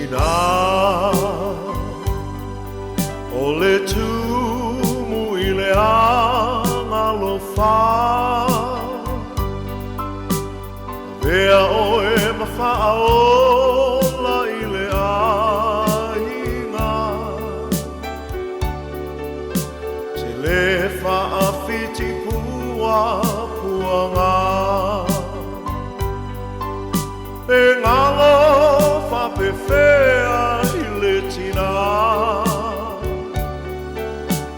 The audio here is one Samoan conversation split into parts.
tinā O le tumu i le agalofa Avea oe ma faaola i le aiga Te le faafiti pua puanga Pe galo faapefea i le tinā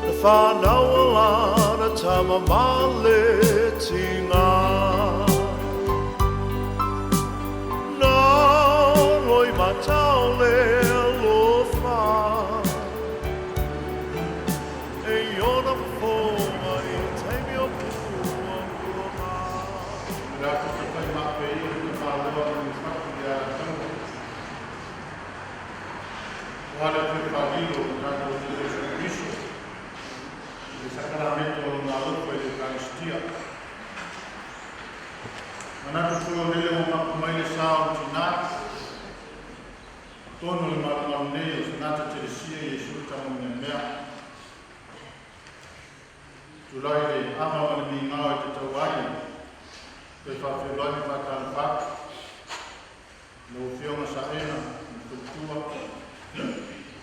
Na whānau lana tama ma le tiga Na loi matau le alofa E iona fofoga i taimi o puapuaga. Le ato te whai mape i te whāloa o ni whatu i a taua. O ale te whalilo o tātou te Yesu Kristo. I le sakaramento o ngā lofo i le Eukaristia. Manatu foi o lele o mapu mai le sa o tinā. Tonu le malumalu nei o Sanata Telesia Iesu tama mea mea. Tulai le ava ma le migao e te tau ai. Toe faafeiloai ma faatalofa atu. Lau Afioga Saena ma faletua.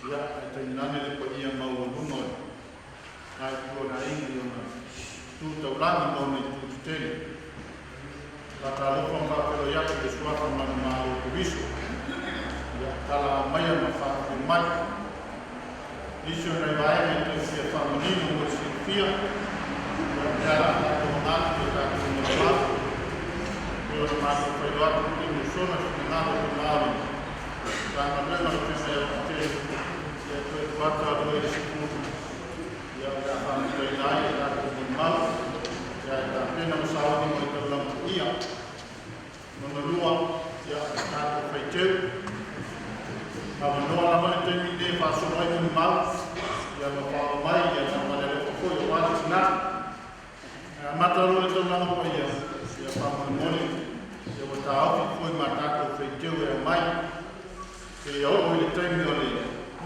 Ia, ae tainane le paia maualuga o le itu o le aiga i ona tu taulagi ma ona itu tetele. Faatalofa ma faafeiloai atu i le suafa manumalo o Keriso. Ia, tala maia ma faafoi mai. Nisi o nai vaega e toe fia faamanino mo le silafia. Ia, o lea la faatauga atu le tatou molimau. E pei ona matou failoa atu i le taimi ua sola finagalo o le Maori. Matagaluega o le Afioga ia Patele. Ia toe tuu atu aloa i le 10. Ia, o le a faamutaina ai le tatou molimau. Ia, e tapena ma sauni mo le taulaga paia. Lona lua, ia, o le tatou faiteu. Avanoa lava le taimi lenei e faasolo ai molimau. Ia ma faaoo mai ia ma le alofa foi aua le tinā. Ae amata loa le taulaga paia, ia faamolemole, ia ua taofi foi ma tatou faiteu e aumai. Seia oo i le taimi o le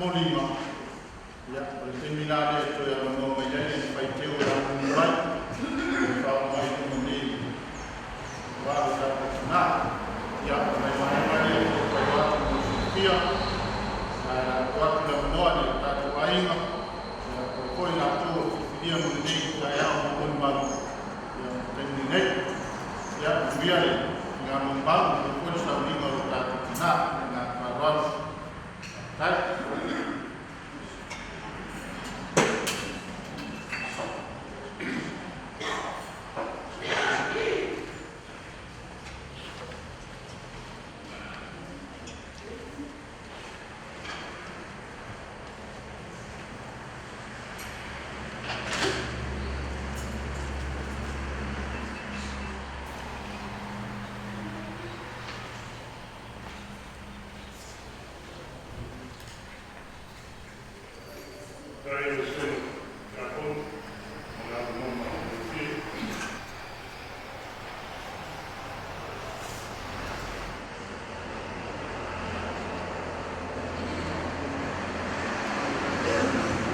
moliga, ia, o le taimi la lea e toe avanoa mai ai le faiteu e amumu mai, e faaoo mai i luma nei aua lo tatou tinā. Ia, o nai vaega ia e fia failoa atu mo le silafia, ae tuu atu le avanoa i le tatou aiga, ia, o foi latou o filifilia mo lenei taeao ma molimau, ia, o le taimi lenei. Ia, manuia le ngā molimau, manuia foi le sauniga o lo tatou tinā, i ngā faaaloalo. Faafetai. Faafetai i lau Susuga Tiakono mo le avanoa matagofie.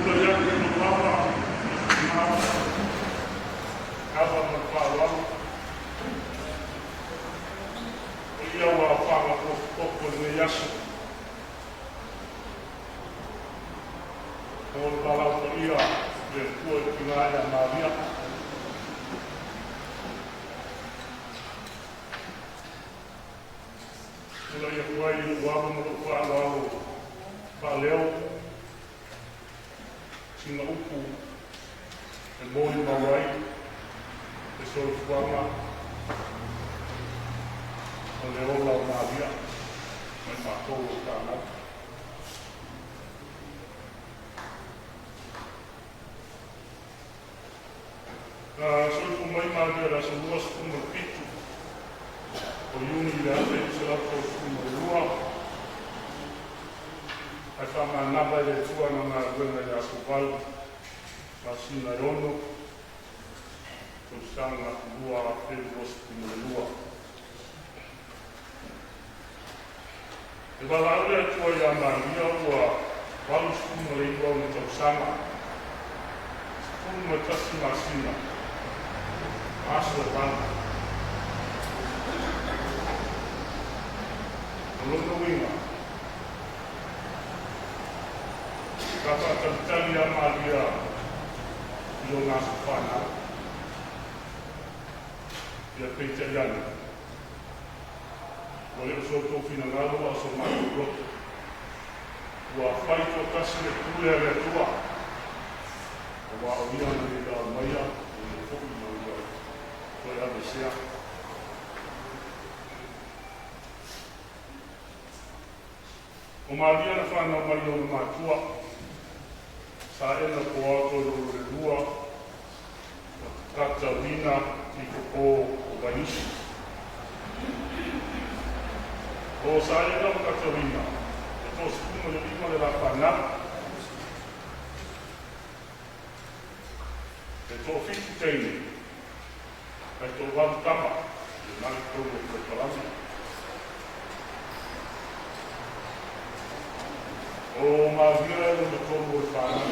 Tulai atu i lou ava ma le tina, ava ma le faaaloalo. O ia ua faagapopotopo i lenei aso. O le valaau paia le Atua i tina ia Maria. Tulai atu ai i lou ava ma lou faaaloalo faaleo sina upu e molimau ai le soifuaga o le ola o Maria mai matou o fanau. Na soifua mai Maria i le aso 27 o Iuni i le 1932, ae faamanava e le Atua ana galuega ia Asovalu, masina e 6, tausaga 2022. E valaau le Atua ia Maria ua 89 ona tausaga, 11 masina, ma aso e 8. O lona uiga, sa faatalitali lava Maria i lona aso fanau. Ia peitai ane, ua le o so outou finagalo a o so matou loto. Ua fai toatasi le pule a le Atua, aua o Ia na ia aumaia, o Ia foi na ia toe aveesea. O Maria na fanau mai i ona matua, Saena Poao Toilolo ma Katawina Tikoko o Vaiusu. O Saena ma Katawina, e 35 le la fanau, e 7 teine, ae 8 tama, lena i totonu o polokalame. O Maria e lona tolu o le fanau.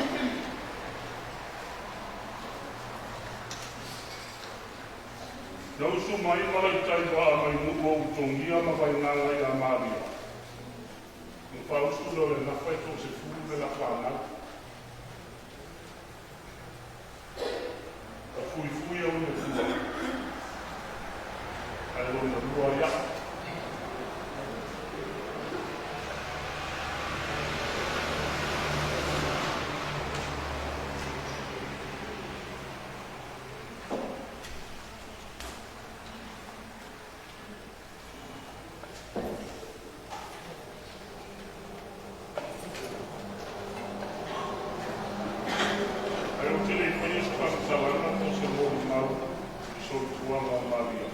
Na usu mai Malaitai Vaa mai nuu o Ulutogia ma Vaigaga ia Maria. Ona faausu lea o le gafa e 30 le la fanau. Na fuifui au i matua, ae lona lua ai a'u. Ae ou te le i faia se faamatalaga po o se molimau i le soifuaga o Maria.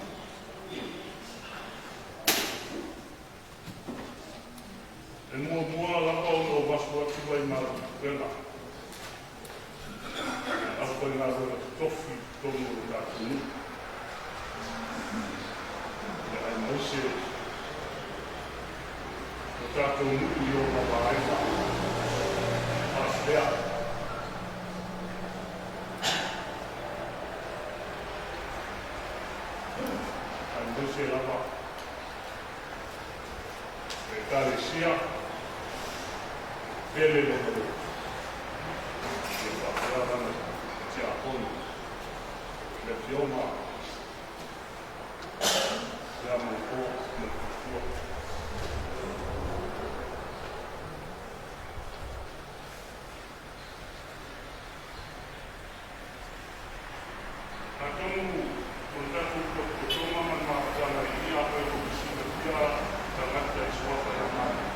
E muamua lava ona ou asu atu ai ma lau upega i le aufaigaluega totofi i totonu o le tatou nuu, aemaise o tatou nuu i ona vaega faasea. Aemaise lava le Ekalesia pele lona loto, ia faapea lana tiakono, le Afioga ia Maupo ma le faletua. Atonu o le tatou potopotoga ma le mafutaga i ia afai tou te silafia tagata i suafa ia Maria,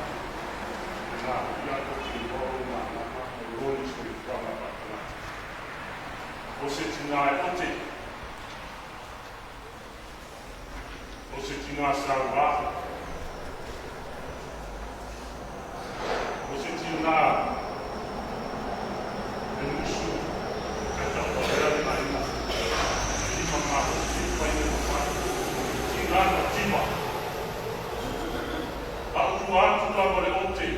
lena foi a tou te iloa lona agaga ma lona soifuaga faatagata. O se tina e ote, o se tina saua, o se tina e musu ae tauvalea le aiga, e lima malosi e fai le mafai, tina na tima, a o tua atu lava le ote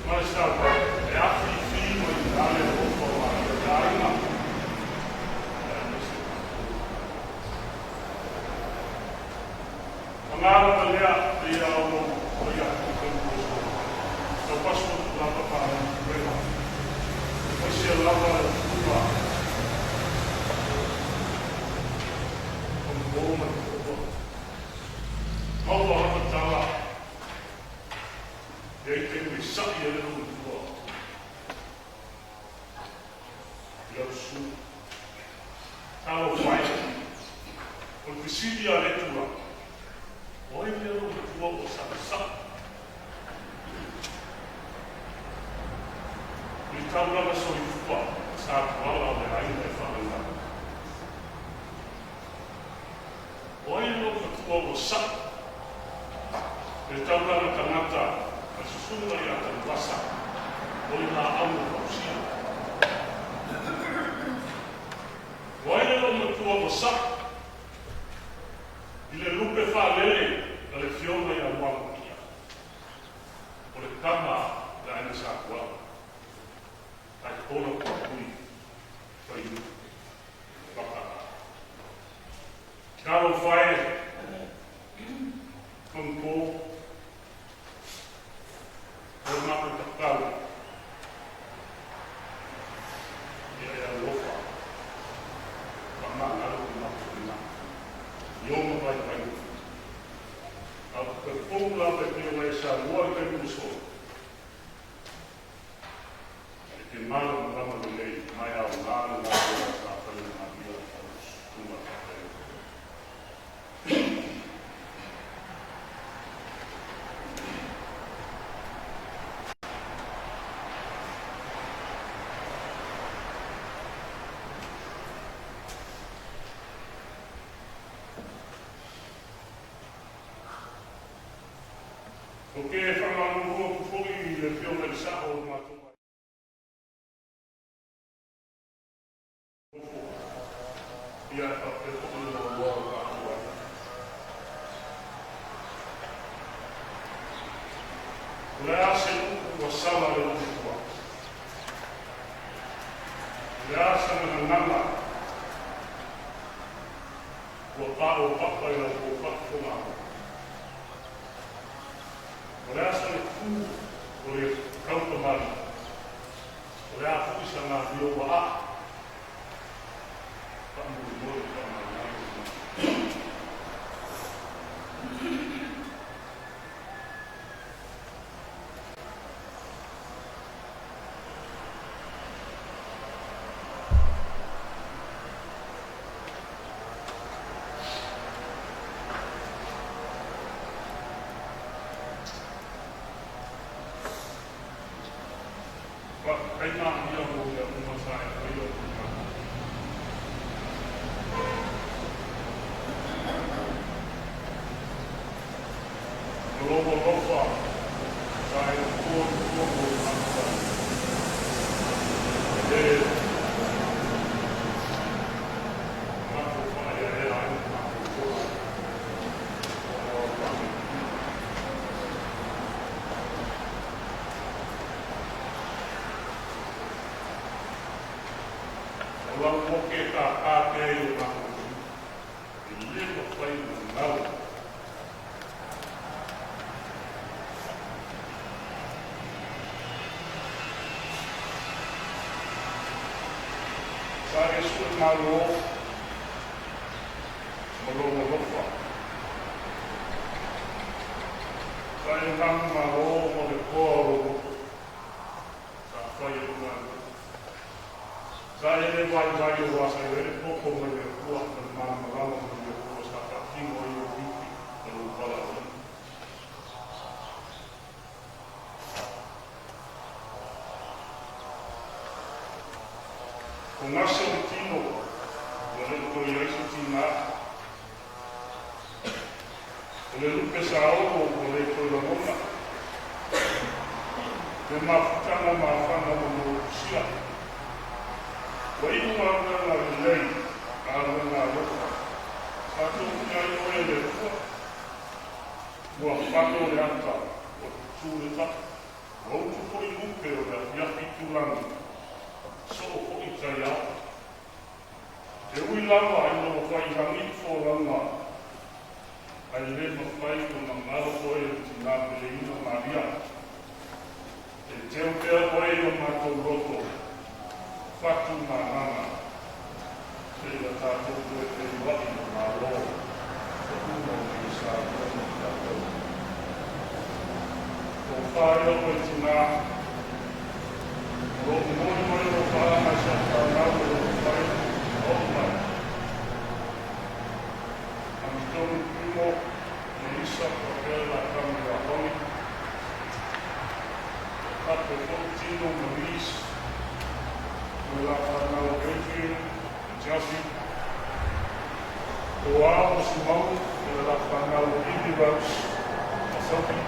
ma le saua e afifi mai i ina le alofa o Maria i aiga, aemaise tatou. Paga lava lea, pei lava ona ou fai atu i taimi ua sola, tau asu atu lava faale-pulega, aemaise lava le usuga o le po ma le faletua. Maua lava tala, e i ai taimi e sa'i ai le loomatua i lau susu. Talofa e! O le fesili a lea tulaga, o ai lea loomatua ua sa'isa'u i le taulaga soifua sa tuala o le aiga e faalaulau? O ai le loomatua ua sa'i i le taulaga tagata a le susuga ia Tanuvasa o le laau na fausia? O ai le loomatua ua sa'i i le lupe faalele a le Afioga Talofa e, Manupo, o le matou tatalo, ia e alofa, faamagalo le matou tina i ona vaivaiga. Ae ou te talitonu lava e pei ona e saunoa i le taimi ua sola, e te malamalama lelei ma e aoga le galuega sa fai e Maria a o tutuga faapea. Ou te faamalulu atu foi i le Afioga i le Sa'o o le matou nofo, ia e faapea foi le loaloa o le matou aiga. O le a se upu ua sala le matua? O le a sana gagana ua paopapa i la outou faafofogaaga? O le a sana tu ua le tautamalii? O le a foi sana amio ua aa? Faamolemole faamagalo mai. Faafetai Maria mo mea uma sa e faia mo i matou. O lou alofa sa e nofoa i tua mo i matou ai. E matou faaeaea ai ma matou ola ona o lau faamanuiaga. O lau oke e pāpā pea i o matou lima, e le mafai ona galo. Sa e sue malo ma lou alofa. Sa e manumalo ma le toa o lou loto. Sa fai ai galuega. Sa e le vaivai aua sa i ai le poto mai le Atua ma le malamalama mai le Atua sa faatino ai ou iuti ma lou valaauina. O gase o le tino, ua le o toe i ai se tinā. O le lupe saolo ua le toe lagona. Le mafutaga mafana ua molotusia. Ua iu galuega lelei, galuega alofa. Sa tofia ai oe e le Atua. Ua fano le ata, ua tutū le taʻu. Ua utu foi lupe o le afiafi itulagi, soo foi taiao. E ui lava ina ua faiilagi le folauga, ae le mafai ona galo oe e le tina peleina Maria. E teu pea oe i o matou loto, fatu ma agaga, seia tatou toe feiloai i le Malo o uma o nei Samoa ma tatou. Tofa ia oe tina, o lo o momoli mai alofaaga i sau fanau o lo o mafai ona oo mai. Amitonu Primo, Melissa faapea le latama ia Holly. Faapea foi Tino ma Liz, ma le la fanau Adrian ma Jazzy. O Ao ma Simau ma le la fanau Ivy Rose ma Sophie.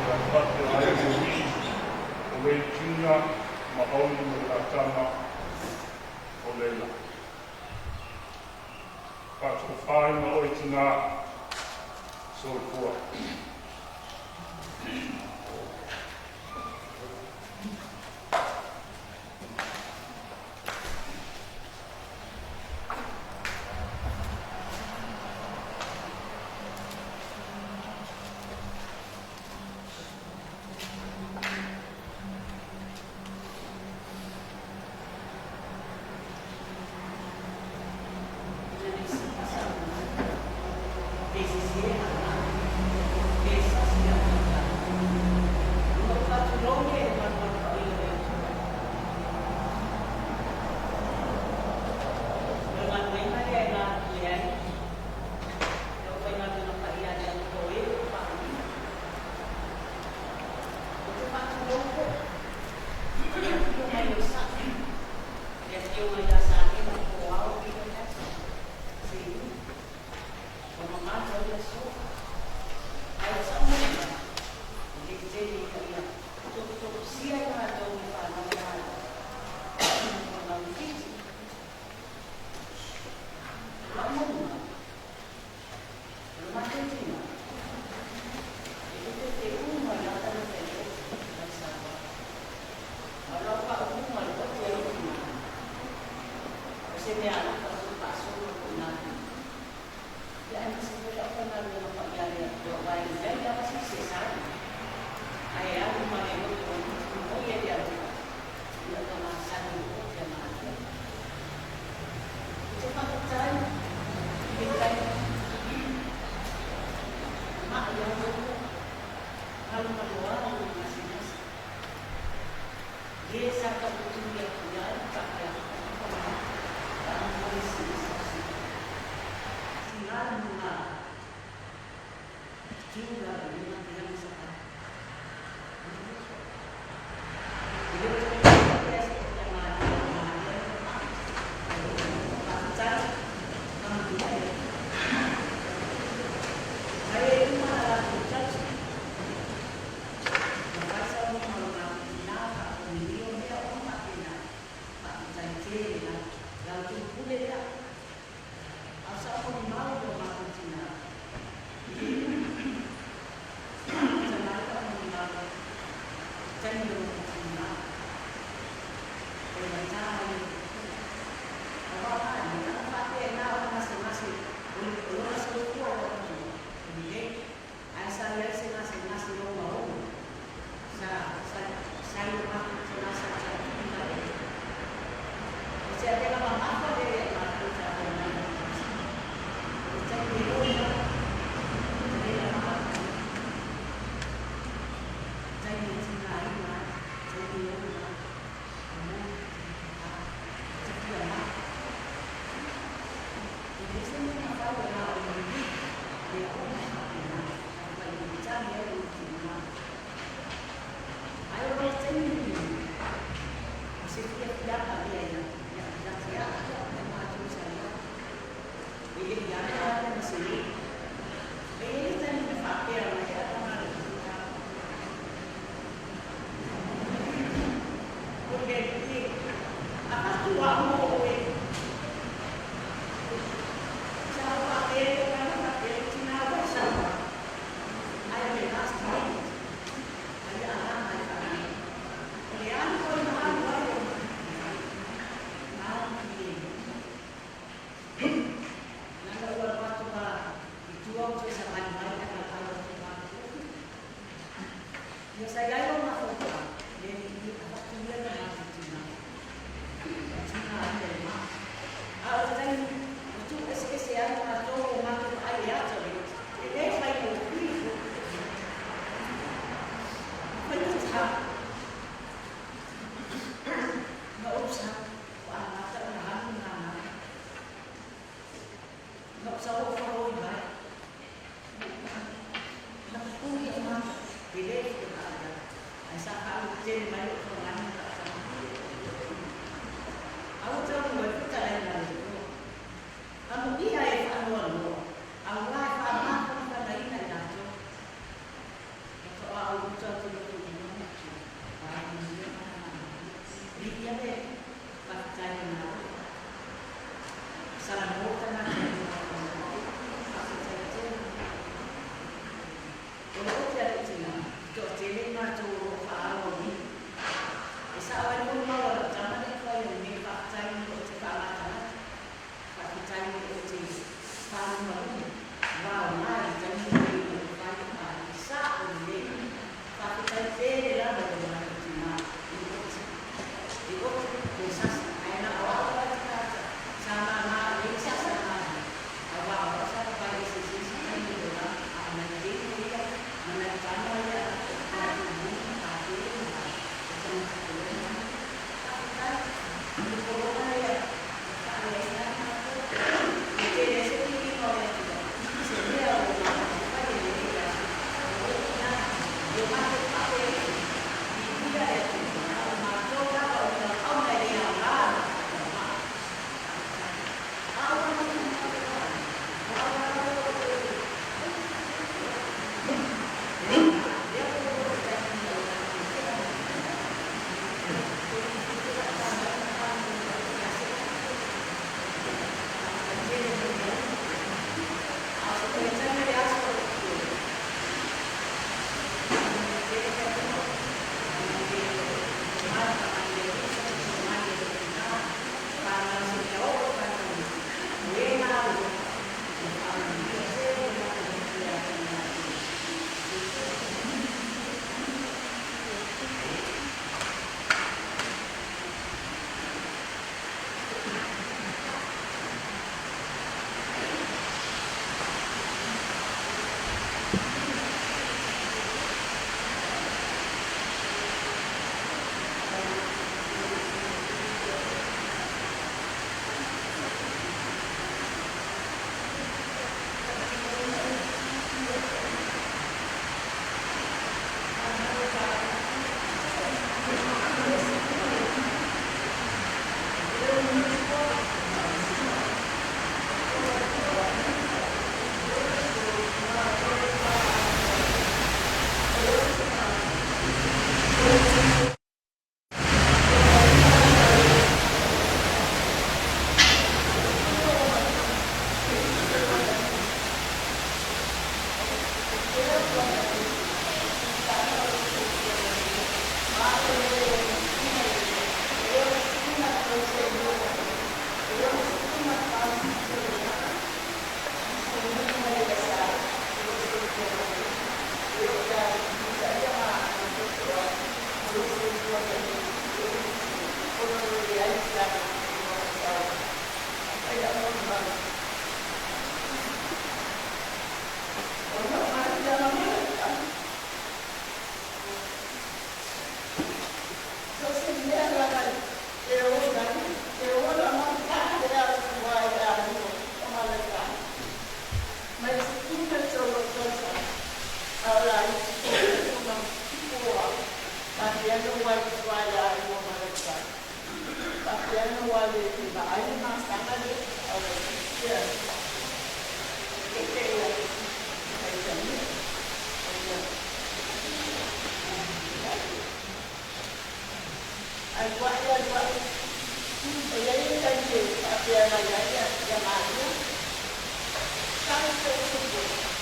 Ia faapea ai Louise o Wade Junior ma Ollie ma le la tama o Leila. Faatofaina oe tinā, soifua.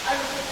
Ai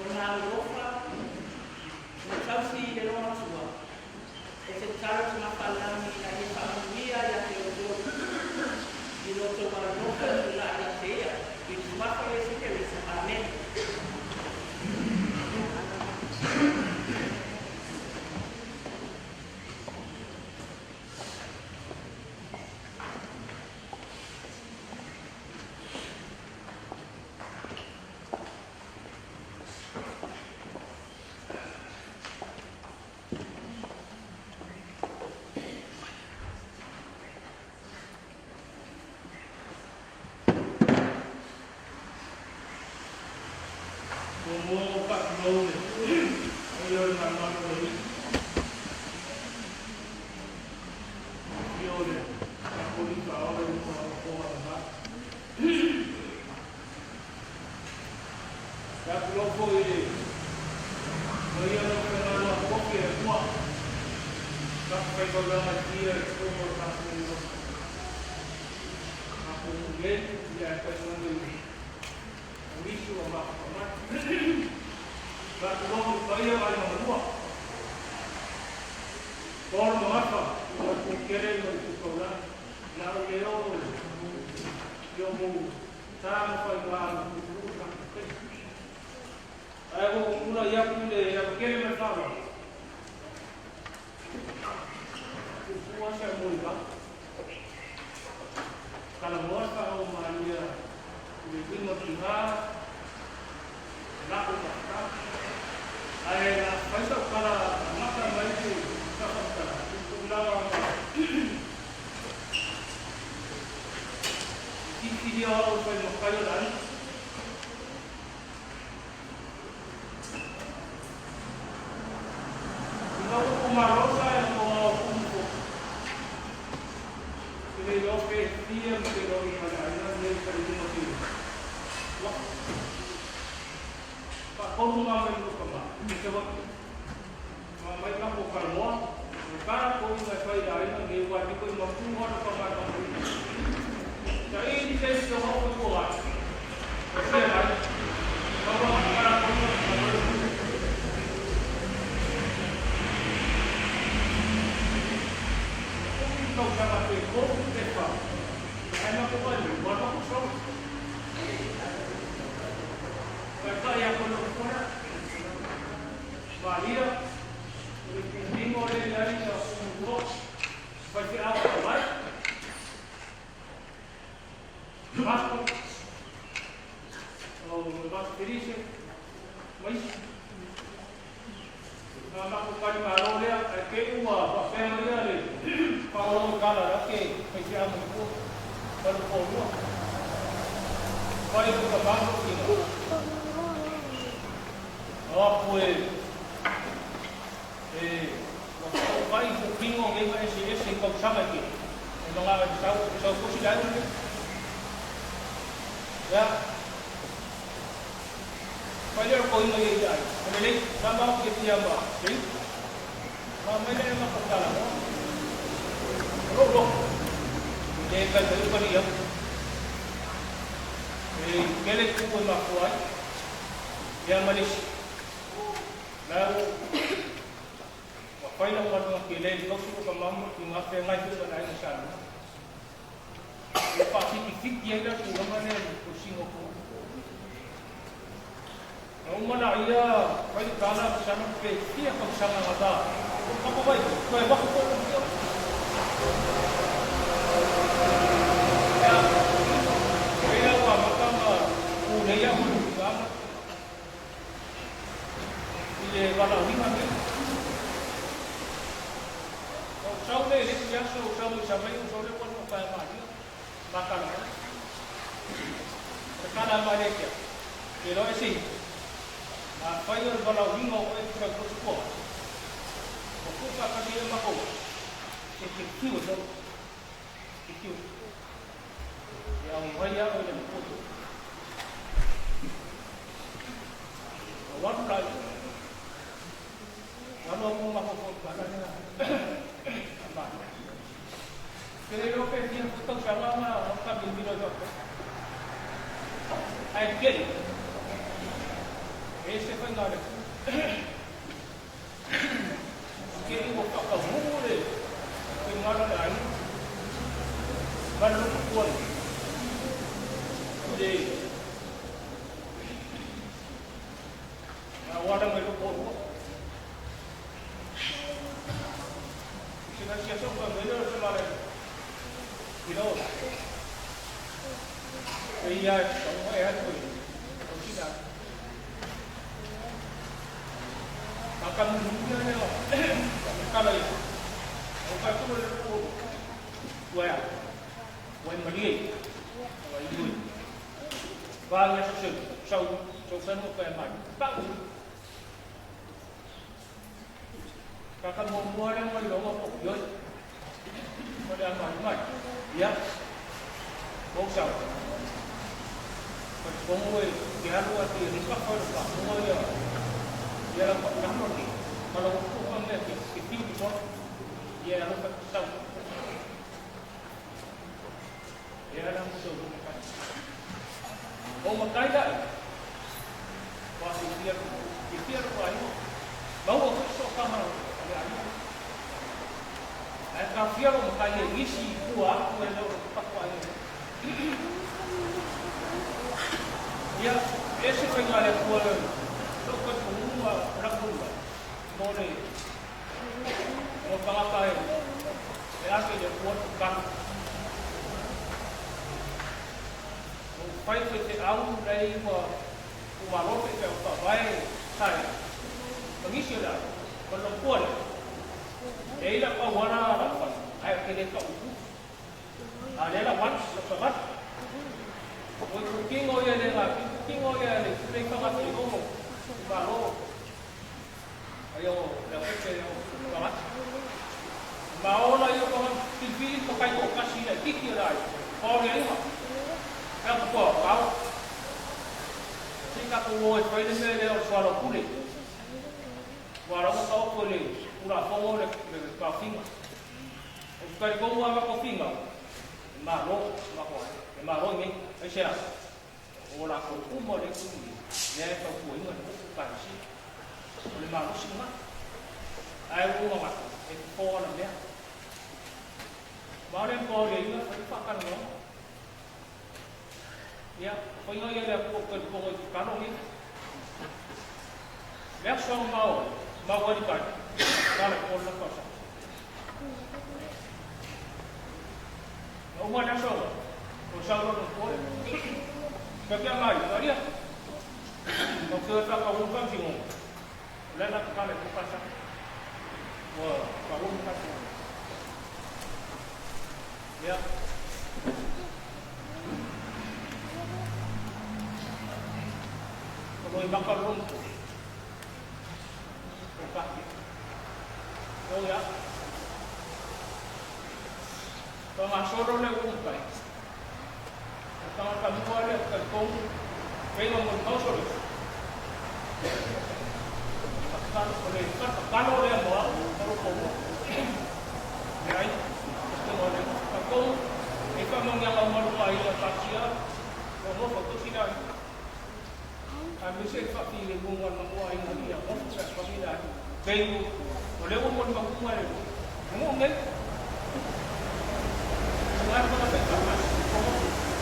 Lona alofa ma tausi i le loomatua, e te tatalo atu mafalagi ina ia faamanuia ia te outou i lo outou alofa e tulai ia te ia, i le Suafa o Iesu Keriso. Amene. Muamua ona ou faatulou i le paia o le malumalu o le alii. Afio o le Tapoli Faaola i luma o Fofoga Mama. Faatulou foi i le paia o lau Afioga Kofi e Atua, fatafaitaulaga e fia i totonu o le tatou tatou nuu nei, ia ae tainane i nisi ua mafuta mai. Faatulou i le paia o Aiga Malua, Paul ma Gafa, i le Malepuputele ma le Tutaulagi, na o le oo i o mou sa ma faiga ma tuluu sa tatou. Ae ua ou tulai atu i le alokele ma le faaaloalo. Puupuu lava si au molimau. Talanoa le faaoo malie i le uiga o tiga, lako ma tala. Ae na fai sau tala amata mai le faamatalaga i le tulaga ma filifilia o au e fai matai o le aiga. Ina ua itumalo sa e mo kumu fou. Ke le iloa pe fia ma ke loiga le aiga nei sa i luma te waka. Faatolu ma mai lua tama i te waka. Ma mai lako kaloa, e kara ko inga e whai le aiga nei ua niko i mapu hana pa mai pa mai. Sa i ni te si o hoko i ko ai. O sia mai. Kaua ma kara ko inga ka mai. Umi tausaga pe 3 pe 4. Ae mako mai, ua mako solo. Taitai a koe lou kona, Maria, o le tilotilo lea i ai ia Umuroa, faifeau faavae, Pastor, o le Mato Felice, ma isi. Na matou tali malo lea, ae te i ua faapea mai ia le faaolo i tala la ke faifeau mai tua, ma le toalua. Fai lou tama ma lou tina. O aku e e ua toʻokai fuʻupino nei ma eseese i tausaga e tele e manao e sau sau fosi le aiga lenei. Ia, fai lea o le koina ia i le aiga, o lelei, sa ma au fiafia ma Jane. Ma aumai lea e matou talanoa. O lou loto, e le taimai o kali au. E tele itu e mafua ai. Ia ma le isi, la ua ua fai lau galuega tele i le tausi o tama ma tiga feagai foi ma le aiga Sa Luna. Ua faafitifiti ai la tulaga lea i le tausiga o tagata. Na uma laia fai le tala ma sana pe fia tausaga na ta kapa vai toe waho foi le fia. Ia, ia ua amata ma pulei au ma le i le valaauina nei. Na ou sau lea i le isi aso, ou sau mai Savaii, ou sau lea ua alu pae malia, makala mai. O le kala mai lea kia, ke loa e se hiki. Afai o le valaauina o oe te sau tosi kua, ua tuu faatasi ai makou, e te tiu e solo. E te tiu. E auai au i le matua. Ua alu la ia. Ua alu au ma mafaufau i kala lea a Malo. Ke le iloa pe fia foi tausaga ma kamilomilo ai faapea. Ae kele. E ese faiga a le Atua. Ke i ua faataunuu le finagalo o le aiga ma le loto tuai i le auala mai loko o lua. I se tasi aso fai mai lea o le tamalega i lau afioga. E ia e taua e atu e tausina atu. A ka mulimuli lea o le tala ia, o ka tulu le loko ua ea, ua e malie, ua i ui. Vā ia sa seu, sau, sau whenua koe mai. Pau! Ka ka muamua lea mai loga po ioi. O le ama mai. Ia. Mo sau. Ko te kongo e ke alu a te rika whai pa kongo ia. Ia la pa namo ni. Ma lo ku pa me ke ke tiu ki ko. Ia alo pa sau. Ia la mo sau mo kai. O ma kai la. Wa si fia ki fia ro ai. Mau o so ka ma le ai. Ae ka fia ro ma kai e isi ua aku e lo pa ko ai. Ia, e se faiga le Atua le lo ko te uma rapunga mo le mo tagata e e ake le Atua to kanu. O fai koe te au lei ua umalofe pe o whavae sae. Mangisi o le ai, o le pua le. E ila pau ana la whai, ai o te le ka upu. A le la wan, la savat. O i kukingo ia le ngā, kukingo ia le kulei whangata i romo, i malo. Ai o le awhete o whangata. Ma ola i o whangata, pilipili pa kai ko kasi le kiki o le ai. Pao le inga. Pea kukoa, pao. Tika ko o e whaile me le o swalo pule. Ua rawa ka oko le ura fongo le ka finga. O whakari kongu ama ko finga. E malo, ma ko e malo nei. Ai se o la ko uma le ku le ka ku inga le ku ka si. O le malo singa. Ai u ma e ko na mea. Ma le ko le inga whai whakana no. Ia, ko inga ia le ko ko ko ko kano ni. Mea so mau, mau wali kai. Ka le ko la ko sa. O ma na so. O sa ro ko. Ka kia mai, aria. O ke ta ka un ka singo. Le na ka le ko ka sa. O ka un ka singo. Ia. O lo i maka ronto. O ka. O ia. Ka ngā soro le umpai. O tangata mua le ka kongu. Penga mo kausore. Ka o le ka kalo le moa o ro kongu. Le ai. Te mo le ka kongu. E ka mo nga malu ai la tatia. O mo fa kusina. A me se fa fi le mo na mo ai na ia o fa fa mi la. Pengu o le mo mo ku le. Mo ngai. Ngā whanga whai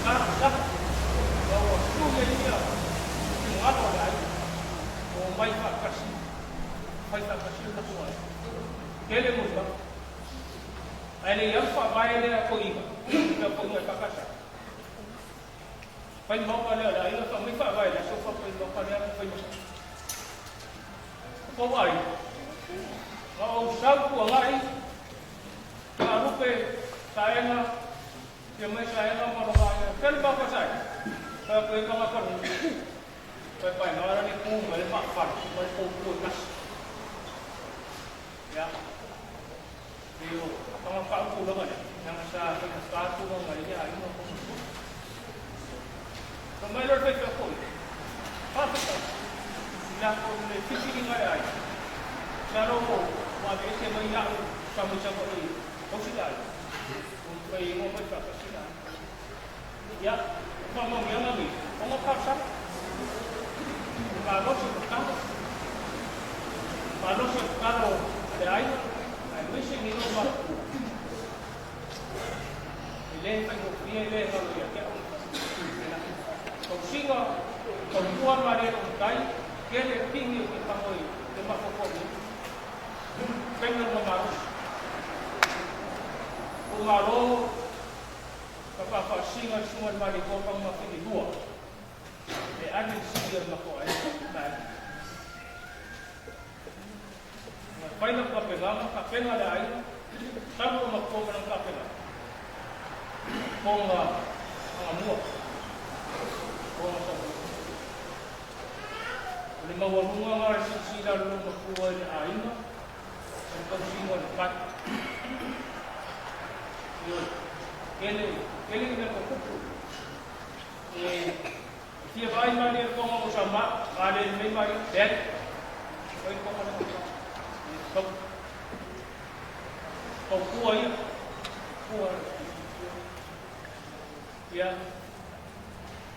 ka ka ka o tu me ia ngā no ai o mai fa kasi fai fa kasi ka tu ai kele mo fa ai le ia fa vai le ko iga ka ko ngai ka kasa fai mo ka le la ia fa mai fa vai la so fa fai mo ka le fai mo ko vai o sau ku ngai ka rupe saenga Ia mai saenga ma ronga ia. Kele pa pa sai. Ka koe ka ngā paru. Pai pai ngā rani kū ma le ma whara. Ma le kō kasi. Ia. Iyo, ka ngā wha uku longa ne. Nanga sa ka ngā wha uku longa ia ai ngā kō. Ka mai lor whai whai kō. Wha whai. Ila ko le whitiri ngai ai. Sa ro o, wā me ese mai au sa mo sa ko i. Kosi ai. Pai ngo mai fa kasina. Ya, ma mo mi nga mi. O ngo ka sa. Malosi o tatalo. Malosi o tatalo a le aiga, aemaise ni loo matutua. E le faigofie, e le galo ia te au. Tausiga, taumua malie lou matai, tele pigi ou te tago i le mafaufau i ai. Faiga lona malosi. Ua malo ka faafaasiga i le susuga i le Malietoa Fagumasini 2 e ave le sili o le matou aiga Malie. Na fai lau tapenaga, tapena le aiga, talu ona matua ma lana tapenaga, toga agamua, toga taumua. O le maualuga lena o le silasila a le loomatua i le aiga ma le tausiga o le tai. Ioe, tele, tele ni mea tutupu. E fia vaai malie le toga o Sama, a le lelei malie, leai. Fai le toga lea o Sama. E tau, tautua ia, tua ia,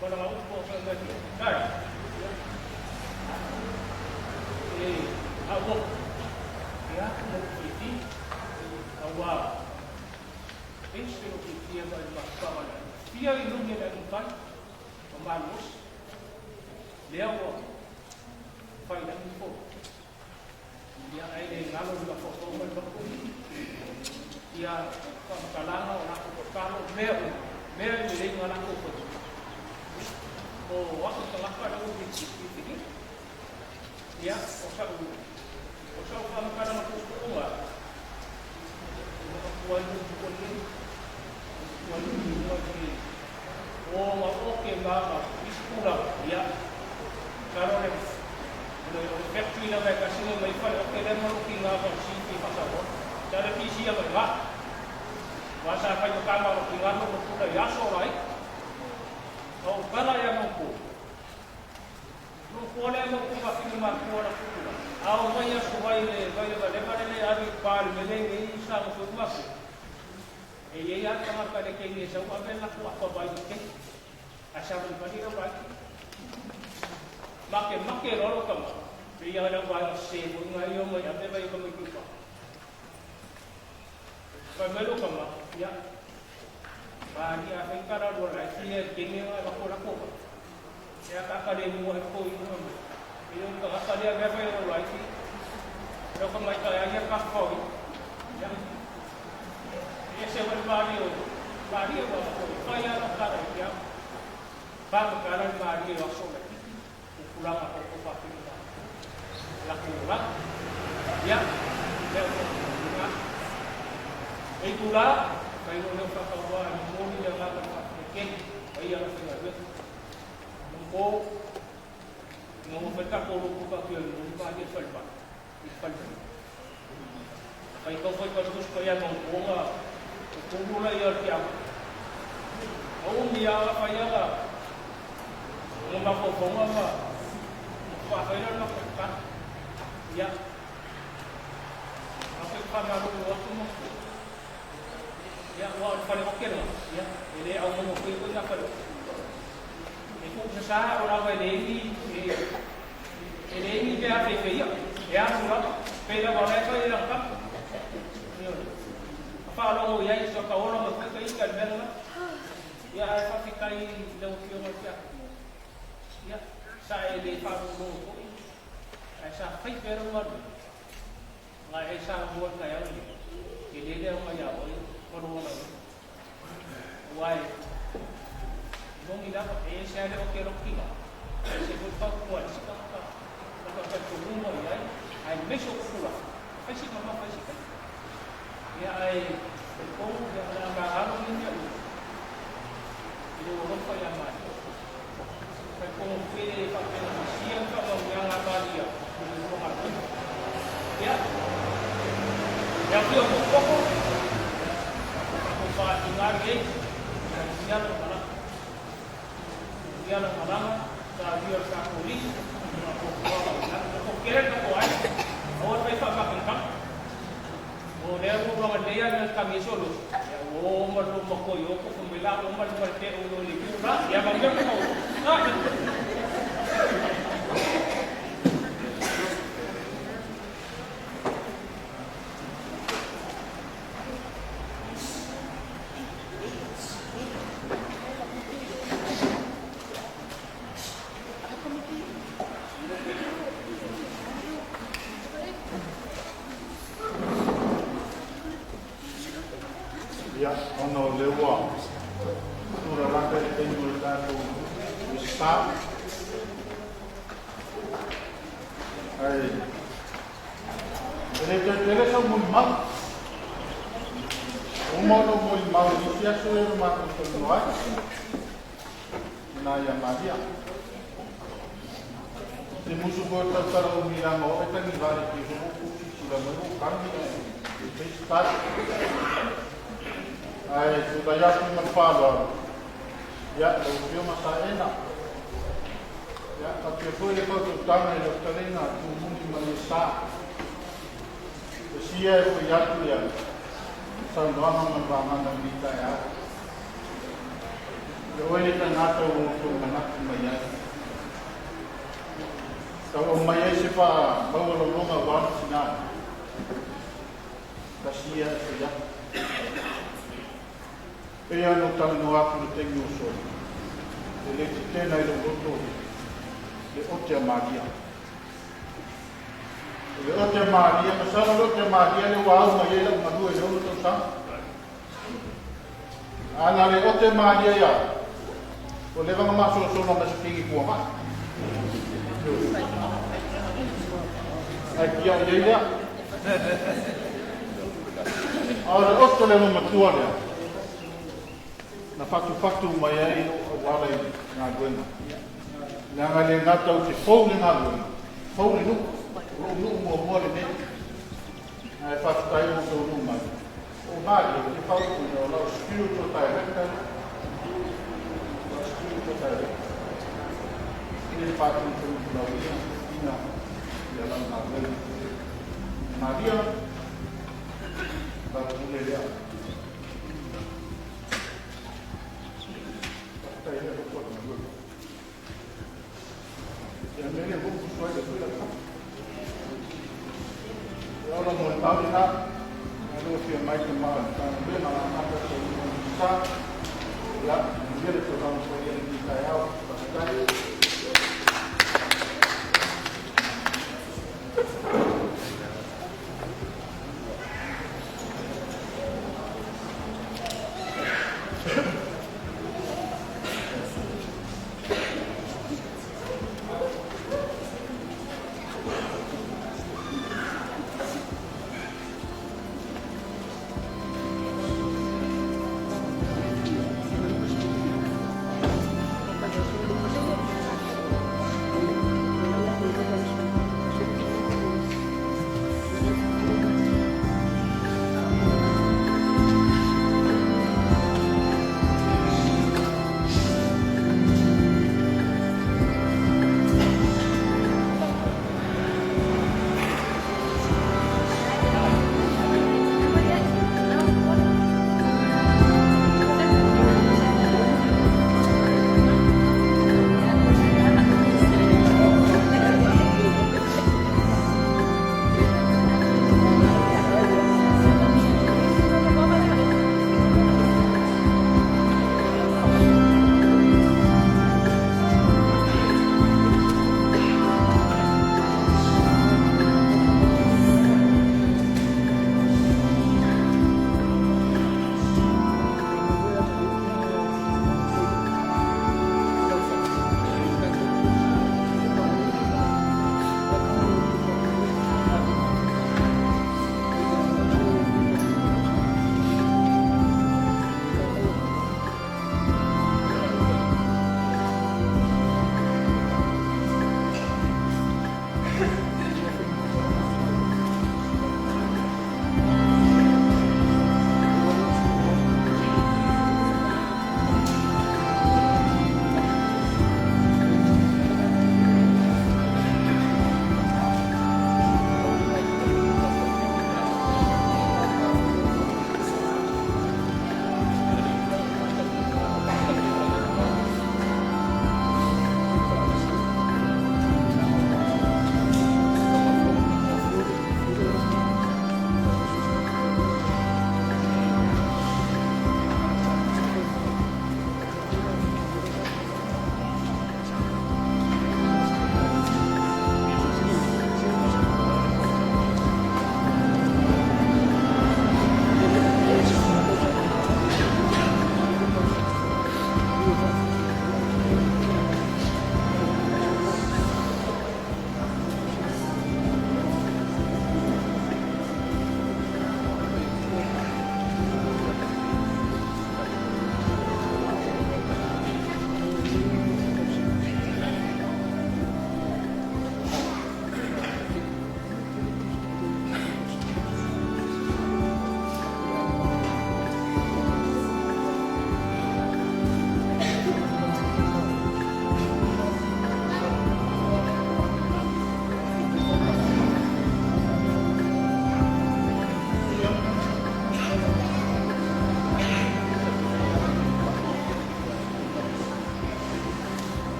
wala nga upo sa ngati. Kai. E a wo. Ia mo ki awa. Ese o ki fia vai ma pa. Fia i lugi le matai o malosi. Lea ua fai lagi fo. Ia ai le galo le mafaufau ma le loto. Ia faamatalaga o latou tatalo mea uma, mea e lelei ma latou fai. O a'u tagata lea ua filifilia. Ia o sa'u o sa'u faamatalaga puupuuga ua matua ai lou lenei, ua matua ai lou iuga lenei. O ma oke ma ma isi tulaga, ia, masalo le o le o le factory lava e tasi mai mai fale oke lea ma lou tiga ma sifi faasaoa. Sa le pisi ia mai ga. Aua sa faigata ma lou tiga ma lou pula i aso o laiti. A ou tala ia Maopu. Lou lea Maopu fafine matua la pula. A o mai aso vai le vai le valeva le le ave i pa le mele nei sa mo foi mafu. E i ai lava le tagata i le taimi e sau ave le latou afa vai i le keke. Ae savalivali lau laiti. Makemake loa lou tama, pei lava le au vaega sese foi na ia omai ave vai e tamaiti i uta. Fai mai lou tama, ia, malie a fai tala lua laiti ia i le taimi lena e avatu latou vai. E akaaka le mua ai tou iuga mai. E le o le tagata lea avea vai lou laiti, lau tamaitai a ia kafau ia. Ia, e ese foi le malie o malie ua fai lava lau tala i te au. Faamatala le malie o aso laitiiti, tupulaga tatou faafili ma latou olaga. Ia, lea ua lena. E itula, fai loa lea o faatauvaa e momoli le agaga o le faafetai tele mai ia lau faigaluega. Lombo, ina ua fai le tatou lotu faapea i momoli malie le falemai, i le falemai. Faitau foi tusitusi paia ma utuoga tutulu laia o le tiaga. A umi lava fai ala ma mafaufauga ma faafai lea o le matou tatalo. Ia, matou te faamalulu atu ma tua. Ia, aua o le fale oke lena, ia, e le aumaua foi foi na fale oke. E tuusasa o lava e leai ni, e leai ni mea feifeia, e alu lava, pei lava o la e fai i lana tama. Ioe. A faalogo i ai, sa taola mai foi ta ita i le mea lena. Ia, ae faafetai i lau Afioga i le Tiakono. Ia, sa e le faalogologo foi, ae sa fai pea lau galuega. Ae ai sa mua le taeao lenei, tele le aoga ia oe ma lou alaoina. Aua e moni lava, e ese lava le oke o lou tina, e ese foi le fautua a le isi tagata na tou talitonuga i ai, aemaise o tupulaga, e fai si mama fai si faiva. Ia ae talitonu o le a magalo nei mea uma i lou alofa ia Maria. Talitonu foi e faapea na masia le faamanuiaga a Maria i le lua galuega. Ia, le afio o Tootoo, tatou faaaliga lenei, manuia lau malaga. Manuia lau malaga, taulia o le tatou alii, faatoatoa lau lagi. Tatou tele le tatou aiga, aua le fai faamaketanga. O lea ua ulaga lelei lava le tagi ese o lotu, ia ua o ma le loomatua i oko, fai mai la ua ma le fale te o le itu la, ia manuia le tatou. Ia, ona o lea ua tulalata i le taimi o le tatou Minisita, ae e le toe tele sau molimau. Ua uma ona ou molimau i nisi aso ia na matou talanoa ai, i ina ia Maria. Te musu foi o tautala o milama o e tagivale ki ho o silasila mai o kagi ae e fai se tali. Ae tulai atu ma le faaaloalo, ia, lau Afioga Saena, ia, faapea foi le fautuaga i lau fetalaiga Tumuli Maliesa. E sia e foi atu ia saunoaga ma le vagana i lenei taeao. Le oe le tagata ua outou manatu mai ai. Tau aumai ai se faamaualaloga aua le tina, tasi ia e fai atu. E pei lava ona ou talanoa atu i le taimi ua sola, e le tetena i lou loto le ote a Maria. O le ote a Maria, masalo le ote a Maria lea ua au mai ai lau galue i le 6 tausaga. A na le ote Maria ia au, ua leva ona masolasona ma se kingi puavaa. Ae tiai ai lea. A o le ote o le olomatua lea, na fatufatu mai ai lou auala i le galuega. Leaga e le gata ou te fou i le galuega, fou le nuu, o lou nuu muamua lenei. Ae faafetai ua ou taunuu mai. O Maria, ou te fautuaina, o lau spiritual director, lau spiritual director. E le faatonutonufolau ia ina ia lau galuega. Maria, lau pule lea. Faafetai lea loto le galuega. Ia mea lea foi usu ai le fui la kafa. Ia ola mo le mau lena. Malo fia mai te maa le Matagaluega la mata sa i mo sa. Ia, manuia le tausaga paia i lenei taeao. Faafetai.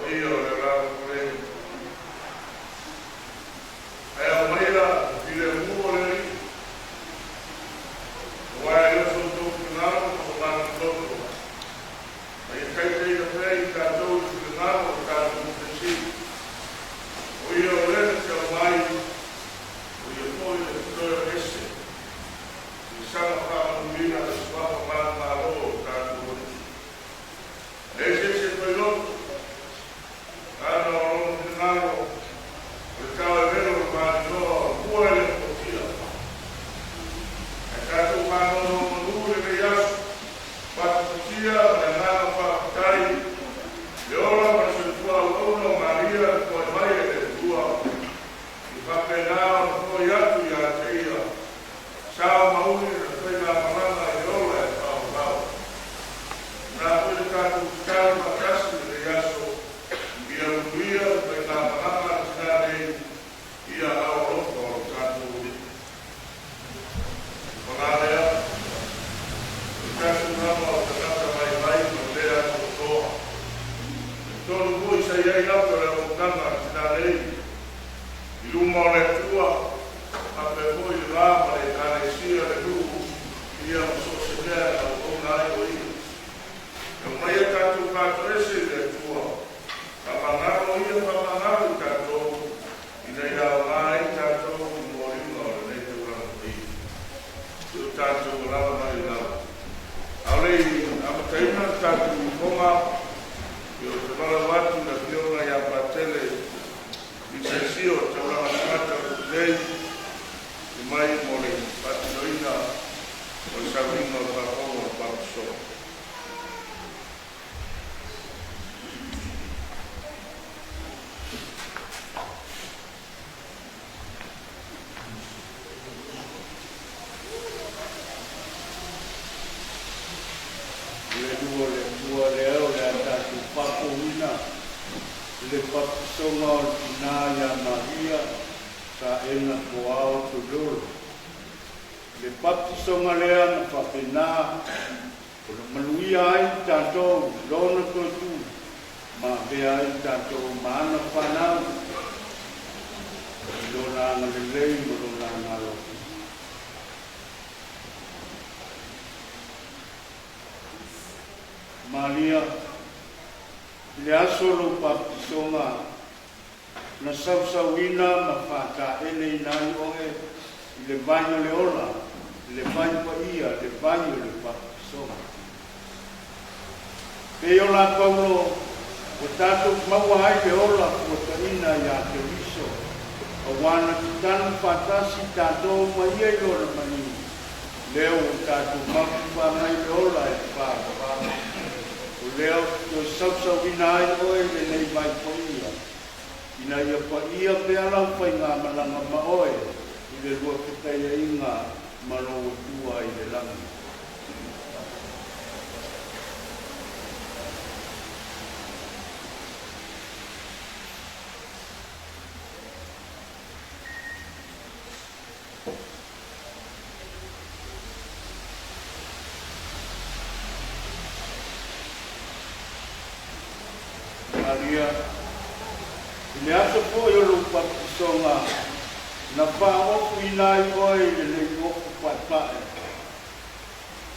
Ia o le totonu foi sa i ai lape o le auaunaga a tina nei i luma o le Atua, faapea foi le va ma le Ekalesia, le nuu, ia ma so o se mea e auauna ai o ia. E omaia tatou faatoese i le Atua, faamagalo ia, faamagalo i tatou, ina ia aoga ai tatou i molimauga o lenei taulaga paia. I o tatou alaala mai i lalo. A o le i amataina le tatou ifoga, ia ou te valaau atu i le Afioga ia Patele Visencio o Taulaga Tagata o Tutunei e mai mo le faatinoina o le sauniga o le faafofoga o le Papasoa. O le lua o le Atua lea o le a tatou faafouina le papisoga o le tinā iā Maria Saena Poao Tololo. Le papisoga lea na faapena ona manuia ai i tatou i lona toe tu ma avea ai i tatou ma ana fanau i lona agalelei ma lona agalofi. Maria, i le aso o lou papatisoga, na sausauina ma faataeleina ai oe i le vai o le ola, le vai paia, le vai o le papatisoga. Pei o la Paulo, ua tatou maua ai le ola fuataina iā Keriso, auā na tatanu faatasi tatou ma ia i lona maliu, lea ua tatou mafufa mai le ola e le faavavau. O lea ou te toe sausauina ai oe i lenei vai paia, ina ia paia pea lau faigamalaga ma oe i le luafetaiaiga ma lou Atua i le lagi. Maria, i le aso foi o lou papatisoga, na faaofuina ai oe i lenei ofu paepae.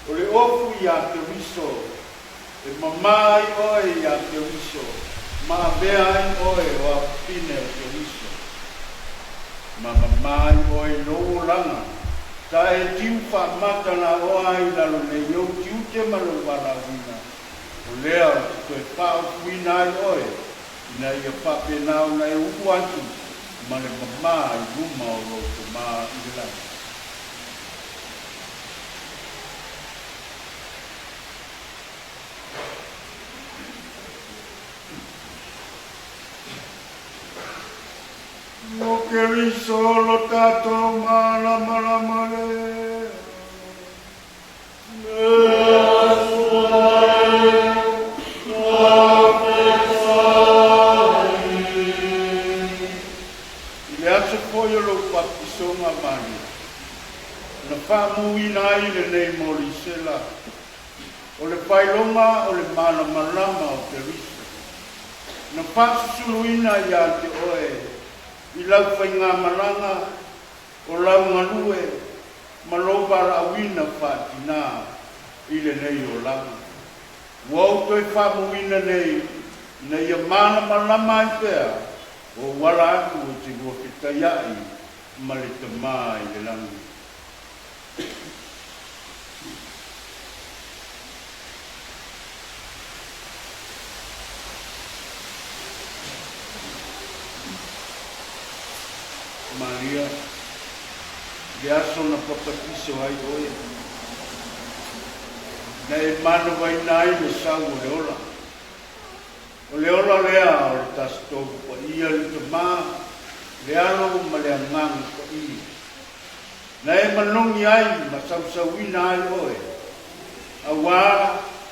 O le ofu iā Keriso, e mamā ai oe iā Keriso, ma avea ai oe o afafine o Keriso. Ma mamā ai oe i lou olaga, ta e tiu faamata laoa ai i lalo nei ou tiute ma lou valaauina, o lea ou te toe faaofuina ai oe, ina ia faapena ona e ulu atu ma le mamā i luma o lou Tamā i le lagi. O Keriso lo tatou malamalama lea. Le Atua e, I le aso foi o lou papatisoga, Maria, na faamuina ai lenei molisela, o le faailoga o le malamalama o Keriso, na faasusuluina ia te oe i lau faigamalaga o lau galue ma lou valaauina faatinā i lenei olaga. Ua ou toe faamuina nei ina ia malamalama ai pea ou ala atu e te luafetaiaʻi ma le Tamā i le lagi. Maria, i le aso na papatiso ai oe, na e manavaina ai le sau o le ola. O le ola lea o le Tasi Tolu Paia, le Tamā, le Alo ma le Agaga Paia. Na e manogi ai ma sausauina ai oe, auā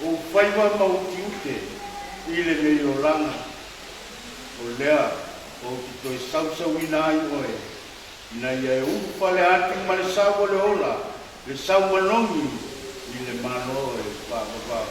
ou faiva ma ou tiute i lenei olaga, o lea ou te toe sausauina ai oe, ina ia e ulufale atu ma le sau o le ola, le sau manogi i le Malo e faavavau.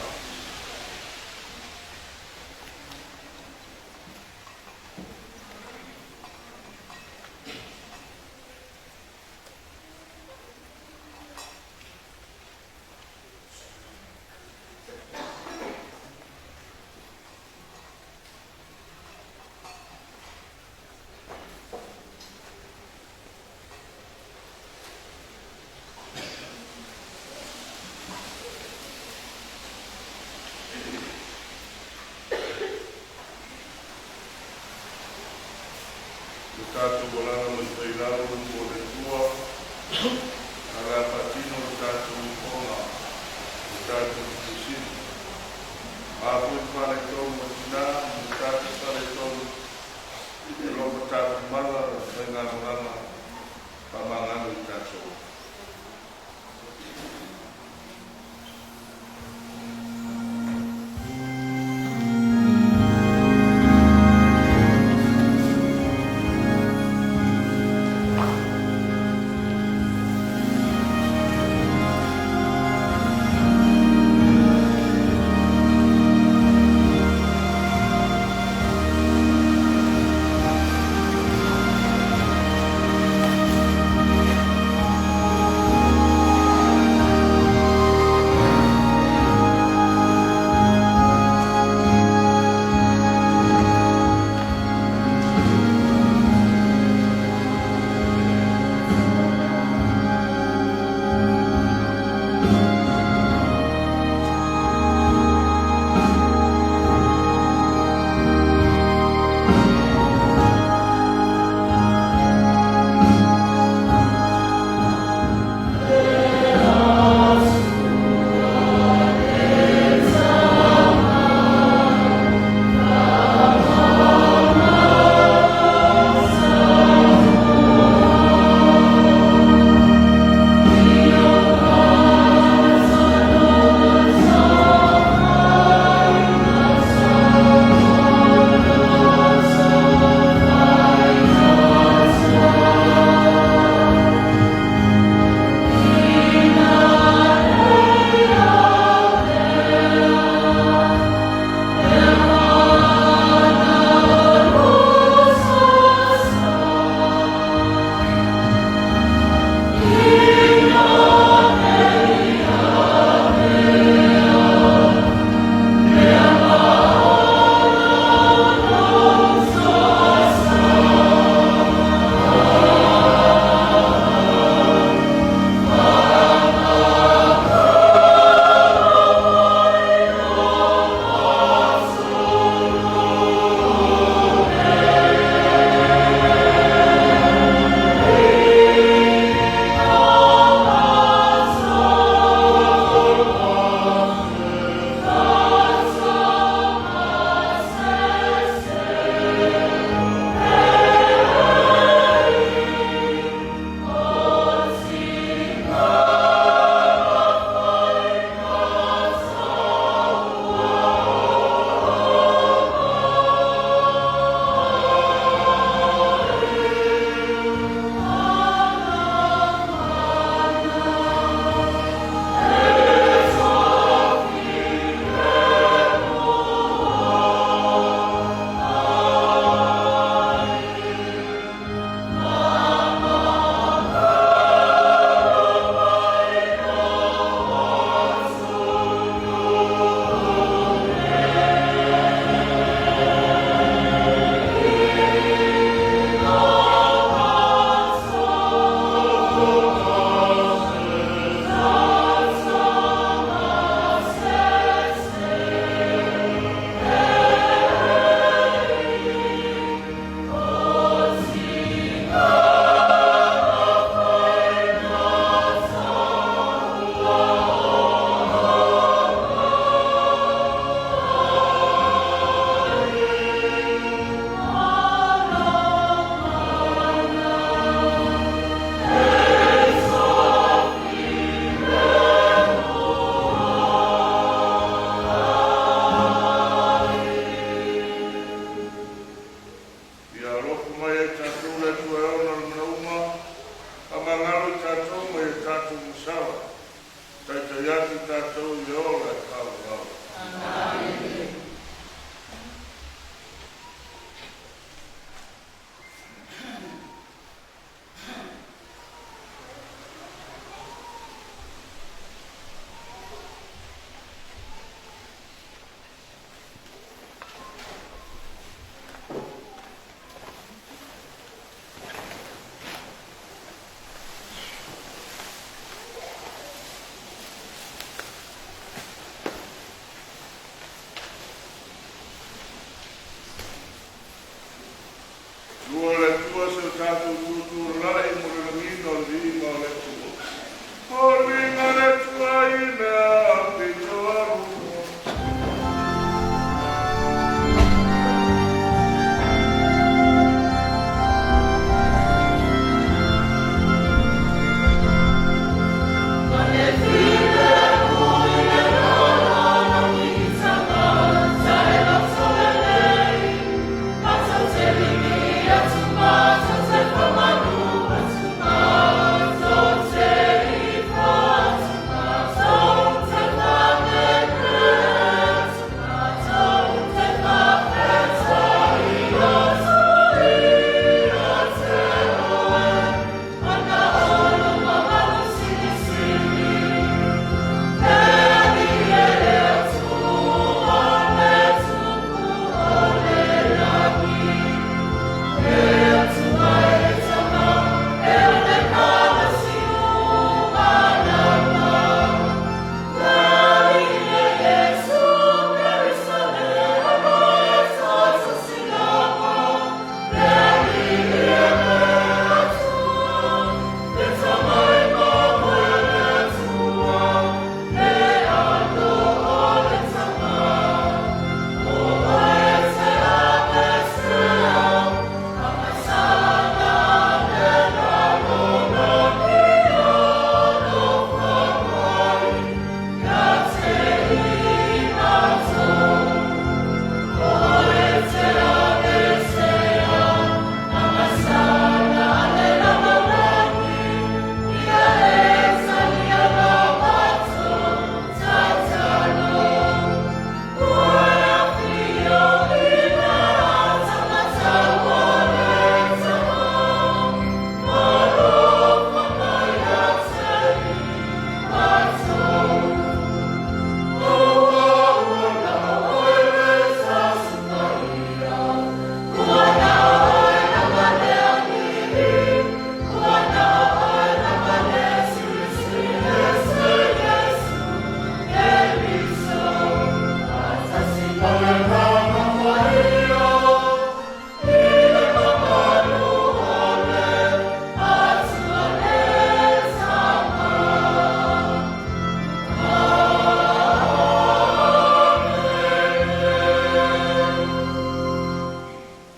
Le tatou alaga mai failau o le Atua, ae o le a faatino le tatou ifoga i le tatou Tupe Sili. O a foi ni faaletonu o tina ma ni tatou faaletonu, e alofa tatumala le faigamalaga faamagalo i tatou. Ia alofa mai ia i tatou le Atua e ona le mea uma, faamagalo i tatou mai a tatou masala, taitai atu i tatou i le ola e faavavau. Lua le Atua. Tatou tuutuulala'i mo le lagiga o le viiga o le Atua. O le viiga i le Atua i mea pito aluga.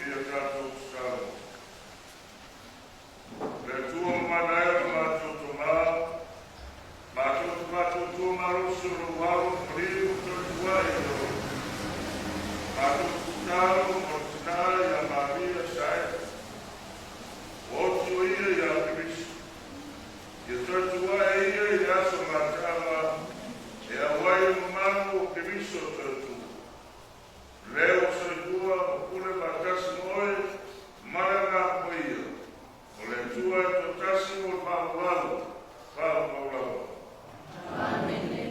Ia tatou tatalo. Le Atua mamana e o le matou Tamā, matou te faatuatua malosi o lou alo ma maliu ma tautua'i i le ola. Matou te tatalo mo le tinā ia Maria Saeta, ua oti o ia iā Keriso, ia toe tuaʻe ia i le aso mataaga e auai le mamalu o Keriso toe tu. Le ua soifua ma pule faatasi ma oe ma le Agaga Paia, o le Atua e toatasi mo le faavavau, faavavau lava. Amene.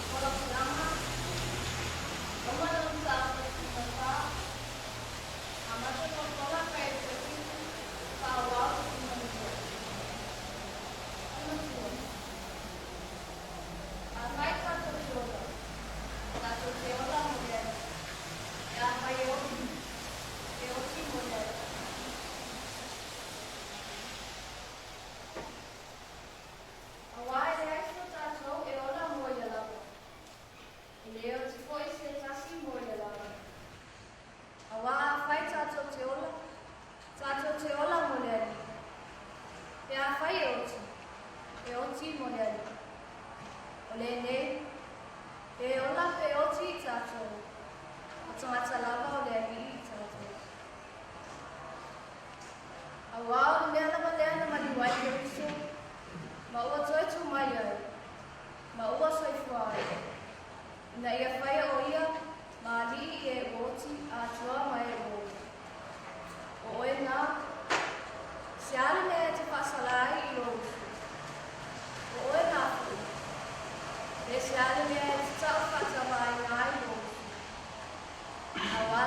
Folafolaga, Roma Mataupu 14, amata Folafola Fuaiupu 7, faaauau 12. Ua matua. Afai tatou te ola, tatou te ola mo le Alii. E afai e oti, e oti mo le Alii. Auā e leai se o tatou e ola mo ia lava, e le oti foi se tasi mo ia lava. Auā afai tatou te ola, tatou te ola mo le Alii. Pe afai e oti, e oti mo le Alii. O lenei, pe ola pe oti i tatou, o tagata lava o le Alii i tatou. Auā o le mea lava lea na maliu ai Keriso, ma ua toe tū mai ai, ma ua soifua ai, ina ia faia ʻo ia ma aliʻi i e ua oti atoa ma e ua ola. O ʻoe nā, se a le mea e te faasala ai i lou uso? O ʻoe nā foʻi, pe se a le mea e te taʻu faatauaina ai lou uso? Auā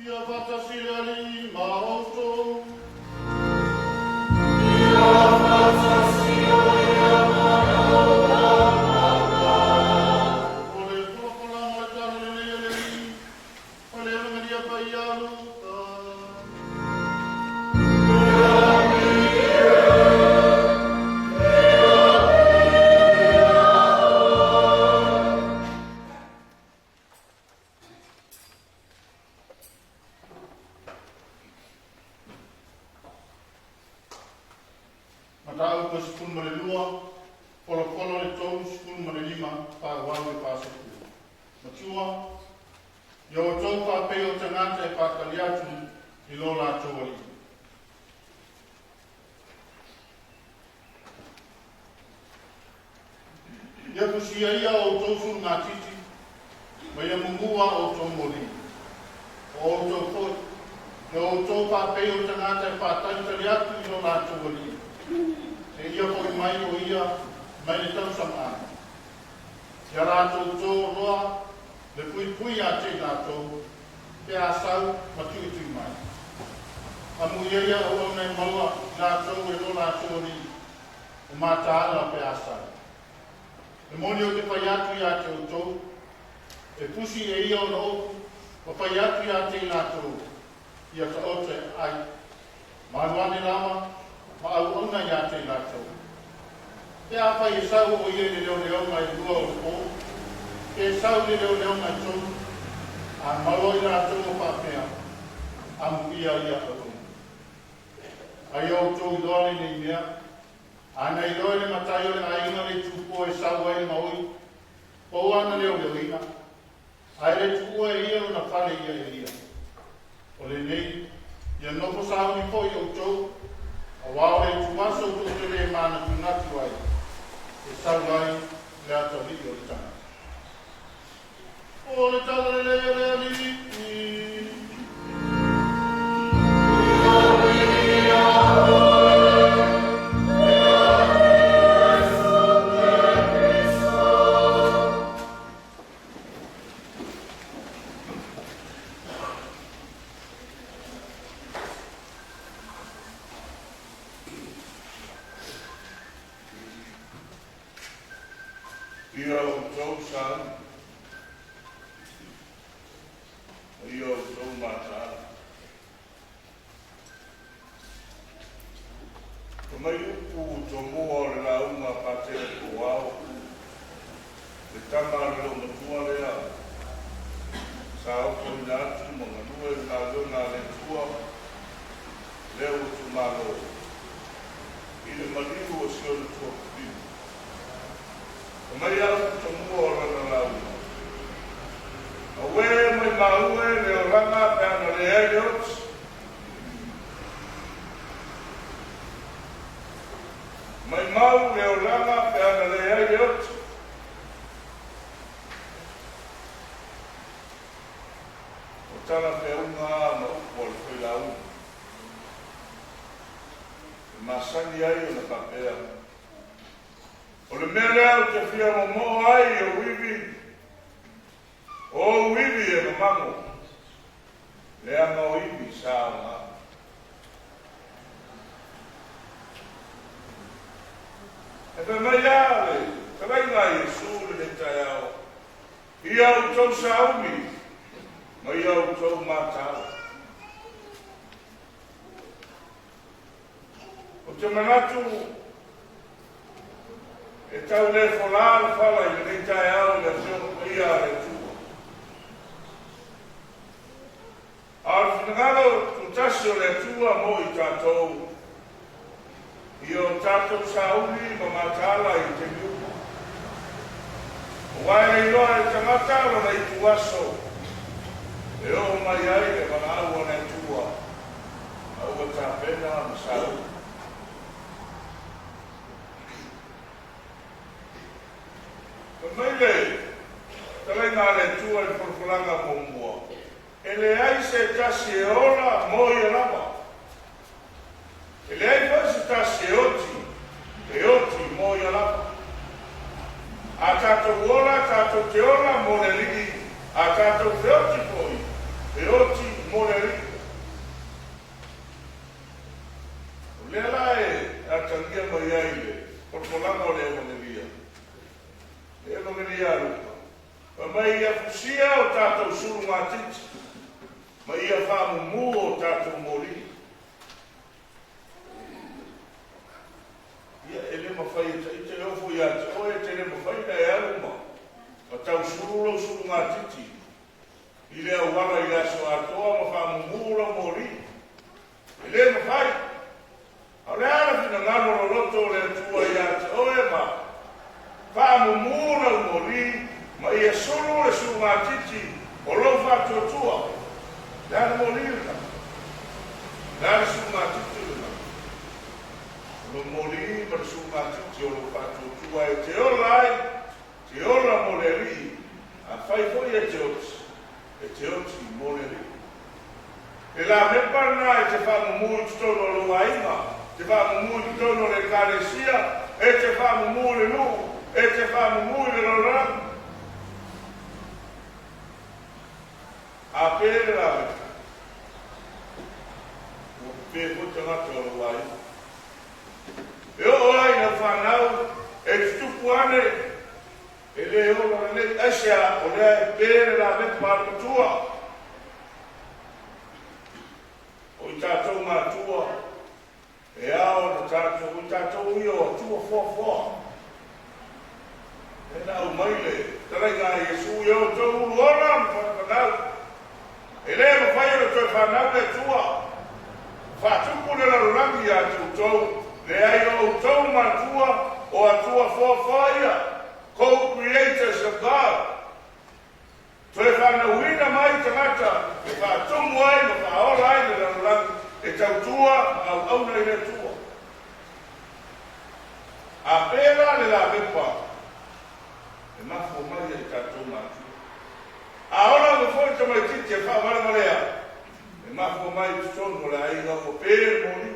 Ia faatasi le Alii ma outou. O le folafolaga o le Tala Lelei a le Alii, mai le Evagelia Paia a Luka. Mataupu 12, Folafola le 35, faaauau le 40. Matua, ia outou faapei o tagata e faatali atu i lo latou alii. Ia fusia ia o outou sulugatiti, ma ia mumua a outou moli. O outou foi, ia outou faapei o tagata e faatalitali atu i lo latou alii, seia foi mai o ia mai le tausamaaga. Ia latou to loa le puipui ia te i latou, pe a sau ma tuitui mai. Amuia ia auauna e maua i latou e lo latou alii o mataala pe a sau. E moni ou te fai atu ia te outou, e fusi e ia ona ofu ma fai atu ia te i latou, ia taoto e ai, ma alu ane lava ma auauna ia te i latou. Pe afai e sau o ia i le leoleoga e lua o le po, pe sau i le leoleoga e tolu, a maua i latou o faapea, amuia ia auauna. A ia outou iloa lenei mea, a na iloa e le matai o le aiga le itupo e sau ai le maoi, pau ana leoleoina, ae le tuua e ia lona fale ia e ia. O lenei, ia nofo sauni foi outou, auā o le ituaso tou te le manatunatu ai, e sau ai le atalii o le tagata. O le Tala Lelei a le Alii. Ia outou sauni, ma ia outou mataala. Fai mai upu tomua o le lauga a Patele po o Ao, le tama a le loomatua lea sa ofoina atu ma galue i le galuega a le Atua lea ua tuumalo i le maliu o si ona tuafafine. Fai mai a upu tomua o lana lauga, Auē maimau e le olaga pe ana leai le oti. Maimau le olaga pe ana leai le oti. O tala feauga a ma upu a le failauga e masani ai ona faapea, O le mea lea ou te fia momoo ai i ou ivi, o ou ivi e mamago, leaga o ivi sa aoga. E fai mai lava le fetalaiga a Iesu i lenei taeao, Ia outou sauni ma ia outou mataala. Ou te manatu e tau le folā le fala i lenei taeao i le Afioga Paia a le Atua. A o le finagalo tutasi o le Atua mo i tatou, ia o tatou sauni ma mataala i taimi uma. Aua e le iloa e le tagata lona ituaso e oo mai ai le valaau a le Atua a ua tapena ma sauni. Fai mai le fetalaiga a le Atua i le folafolaga muamua, E leai se tasi e ola mo ia lava. E leai foi se tasi e oti, e oti mo ia lava. A tatou ola, tatou te ola mo le Alii, a tatou feoti foi, feoti mo. mo le Alii. O lea la e atagia mai ai le folafolaga o le Evagelia, le Evagelia a Luka, fai mai ia fusia o tatou sulugatiti ma ia faamumu o tatou moli. Ia, e le mafai e ta ita e oo foi ia te oe, e te le mafai ona e alu ma ma tau sulu lou sulugatiti i le auala i le aso atoa ma faamumu lau moli. E le mafai. A o le a le finagalo loloto o le Atua ia te oe ma faamumu lau moli ma ia sulu le sulugatiti o lou faatuatua. O le a le moli lena? O le a le sulugatiti lena? O lou moli ma le sulugatiti o lou faatuatua e te ola ai, te ola mo le Alii, afai foi e te oti, e te oti mo le Alii. Le lamepa lena e te faamumu i totonu o lou aiga, te faamumu i totonu o le Ekalesia, e te faamumu i le nuu, e te faamumu i le lalolagi. A pe le lamepa, ua pepe foi tagata o lou aiga. E oo ai i lau fanau e tutupu ane, e le ola lelei, aisea? O lea e pe le lamepa a le matua. O i tatou matua, e ao ona tatou, o i tatou ia o atua foafoa. Lea na aumai le talaiga a Iesu, ia outou ulu ola ma fanau. E le mafai ona toe fanau le Atua. Faatupu le lalolagi ia te outou, leai o outou matua o atua foafoa ia, co-creators of God. Toe fanauina mai tagata e faatumu ai ma faaola ai le lalolagi e tautua ma auauna i le Atua. A pēlā le lamepa e mafua mai ia i tatou matua. A ola ua foi tamaitiiti e faavalevalea, e mafua mai i totonu o le aiga ua pē le moli.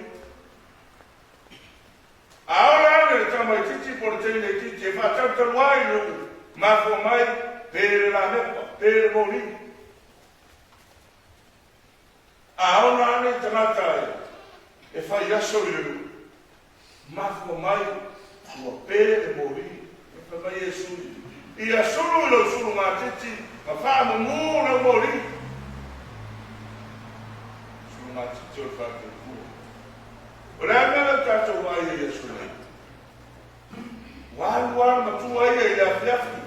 A ola ane le tamaitiiti po o le teineitiiti e faatalutalu ai nuu, mafua mai, pē le lamepa, pē le moli. A ola ane tagata e fai aso i le nuu, mafua mai ua pē le moli. E fai mai Iesu, ia sulu i lou sulugatiti ma faamumu lau moli. Sulugatiti o le faatuatua. O le a le mea lea ua tatou vaai ai i aso nei? Ua alu lava le matua ia i le afiafi,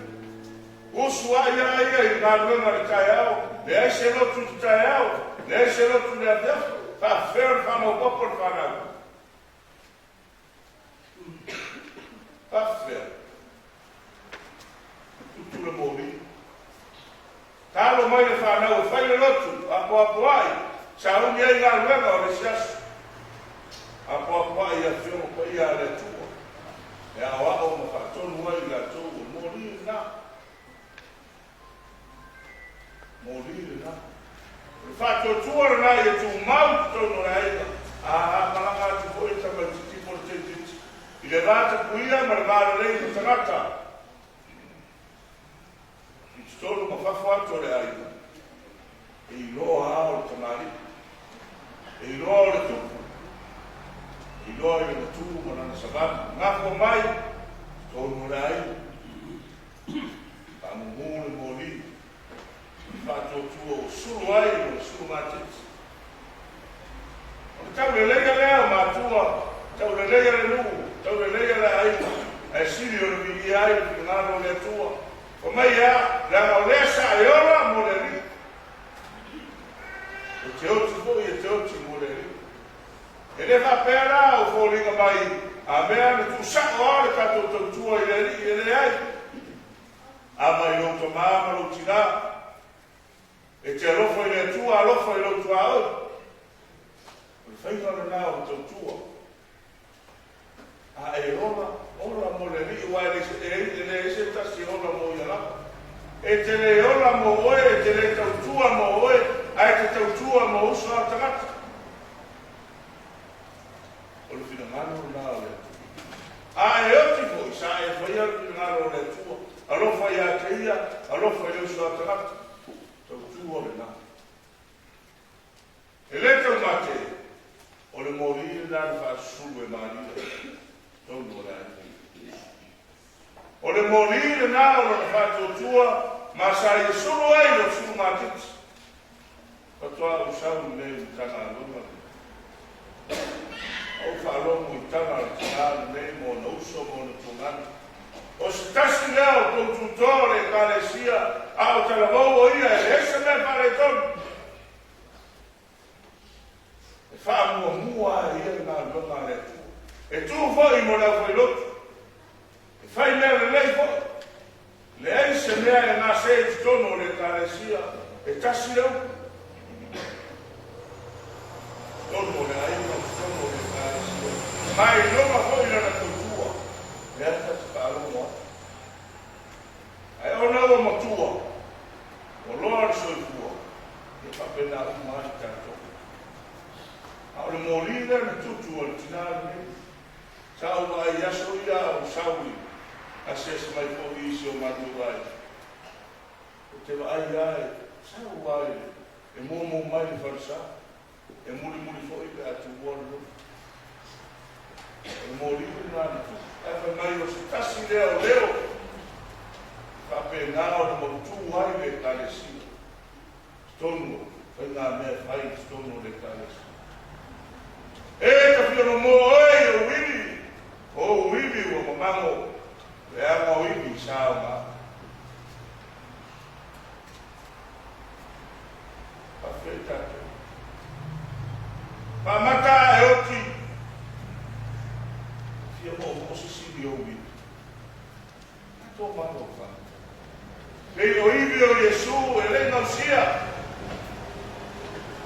usu ai lava ia i le galuega i le taeao, leai se lotu i le taeao, leai se lotu i le afiafi, faafefea ona faamaopoopo le fanau? Faafefea? Tutu le moli. Talo mai le fanau e fai le lotu, apoapoai, sauni ai galuega o le isi aso. Apoapoai i Afioga Paia a le Atua, e aoao ma faatonu ai i latou o moli lena. Moli lena. O le faatuatua lena ia tumau i totonu o le aiga, a malaga atu foi le tamaitiiti po o le teititi i le va tapuia ma le va lelei ma tagata i totonu ma fafo atu o le aiga, e iloa lava o le tamalii, e iloa o le tupu, e iloa i lona tu ma lana savali. Mafua mai totonu o le aiga, faamumu le moli, le faatuatua ua sulu ai lona sulugatiti. O le tauleleia lea o matua, tauleleia le nuu, tauleleia le aiga, ae sili ona viia ai le finagalo o le Atua. Fai mai e a, leaga o lea sa e ola mo le Alii. E te oti foi e te oti mo le Alii. E le faapea la o foliga mai a mea na tuusao lava le tatou tautua i le Alii, e leai. A mai lou tamā ma lou tinā, e te alofa i le Atua, alofa i lou tuaoi. O le faiga lena o le tautua. A e ola, ola mo le Alii, aua e leai se tasi e ola mo ia lava. E te le ola mo oe, e te le tautua mo oe, ae te tautua mo uso a tagata. O le finagalo lena o le Atua. A e oti foi, sa e faia le finagalo o le Atua, alofa ia te ia, alofa i le uso a tagata. Tautua lena. lena na faasusulu e Maria totonu o le aiga. O le moli lena o lona faatuatua ma sa ia sulu ai lou sulugatiti. Faatoa ou sau i lenei Matagaluega lenei. Ou faalogo i tala a le tina lenei ma ona uso ma ona tugane. O se tasi lea o tou tutoa o le Ekalesia, a o talavou o ia e leai se mea faaletonu. E faamuamua lava e ia le galuega a le Atua. E tu foi mo le aufailotu. E fai mea lelei foi. Leai se mea e gase i totonu o le Ekalesia, e tasi le upu. Totonu o le aiga, totonu o le Ekalesia, ma e iloga foi lana tautua, lea ta te faalogo ai. Ae ona ua matua, ua loa le soifua, ia faapena uma ai tatou. A o le moli lea na tutu a le tina lenei, Sa ou vaai i aso ia a ou sau i asiasi mai foi i isi o matou aiga. Ou te vaai lava e sau lava i le, e mumu mai le falesa, e mulimuli foi pe a tuua le lotu. O le moli lena na tupu. Ae fai mai o se tasi lea o leo e faapena ona mautu ai le Ekalesia. Totonu o faigamea e fai i totonu o le Ekalesia. E tafionomo oe i ou ivi, o ou ivi ua mamago, leaga o ivi sa aoga. Faafetai tatou. Faamata ae oti. Fia moomoo se sili ou ivi. Tatou mafaufau. Pei o ivi o Iesu e le i gausia.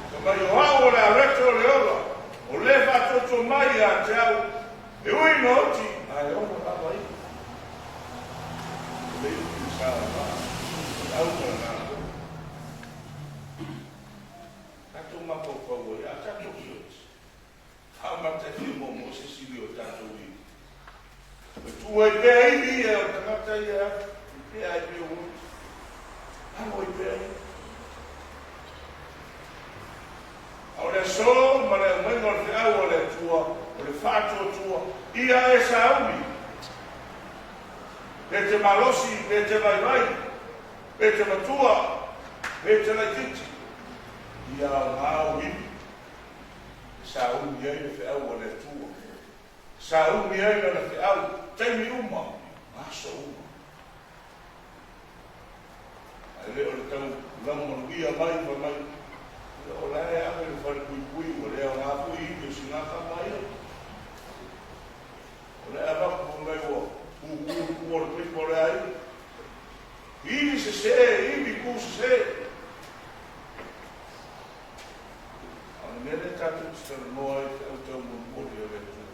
Fai mai o au o le arete o le ola, o le faatuatua mai ia te au, e ui ina oti, ae ola lava ia. O le ivi i sa o maa, o le auga lena foi. Tatou mafaufau ai, a tatou feoti. Amata e fia moomoo se isi o tatou ivi. E tu ai pea ivi ia o tagata ia e alu i pea ai pea ua oti. Alo ai pea ia. A o le aso ma le aumaiga o le feau a le Atua, o le faatuatua, ia e sauni, pe te malosi, pe te vaivai, pe te matua, pe te laitiiti, ia aoga ou ivi. E sauni ai le feau a le Atua. E sauni ai lana feau, taimi uma, ma aso uma. Ae le o le tau laumaluia mai fai mai, ia o la e ave le falepuipui ua le aoga foi ivi o sina tama ia. O la e avatu fai mai ua pupui le pua o le paipa o le aiga. Ivi sese, ivi ku sese. A o le mea lea tatou te talanoa ai i feau taumolimoli a le Atua,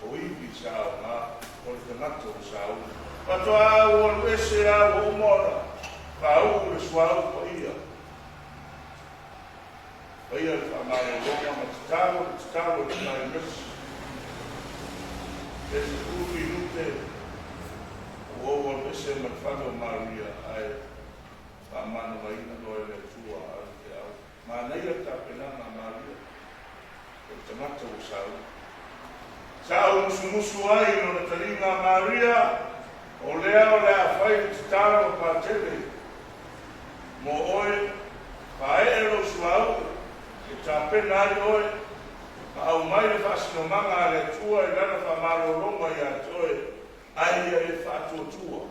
o ivi sa aoga, o le tagata ua sauni. Faatoa ua alu ese a ua uma ona faauu le suauu paia. Paia le faamalologa ma tatalo le tatalo i le Prime Minister. E 10 minute ua ou alu ese ma le fale o Maria ae Faamanavaina loa e le Atua a le feau. Manaia le tapenaga a Maria, o le tagata ua sauni. Sa ou musumusu ai i lona taliga a Maria, o lea o le a fai le tatalo a Patele mo oe, faaee lou suauu e tapena ai oe, ma aumai le faasinomaga a le Atua i lana faamalologa ia te oe, ai ia e faatuatua.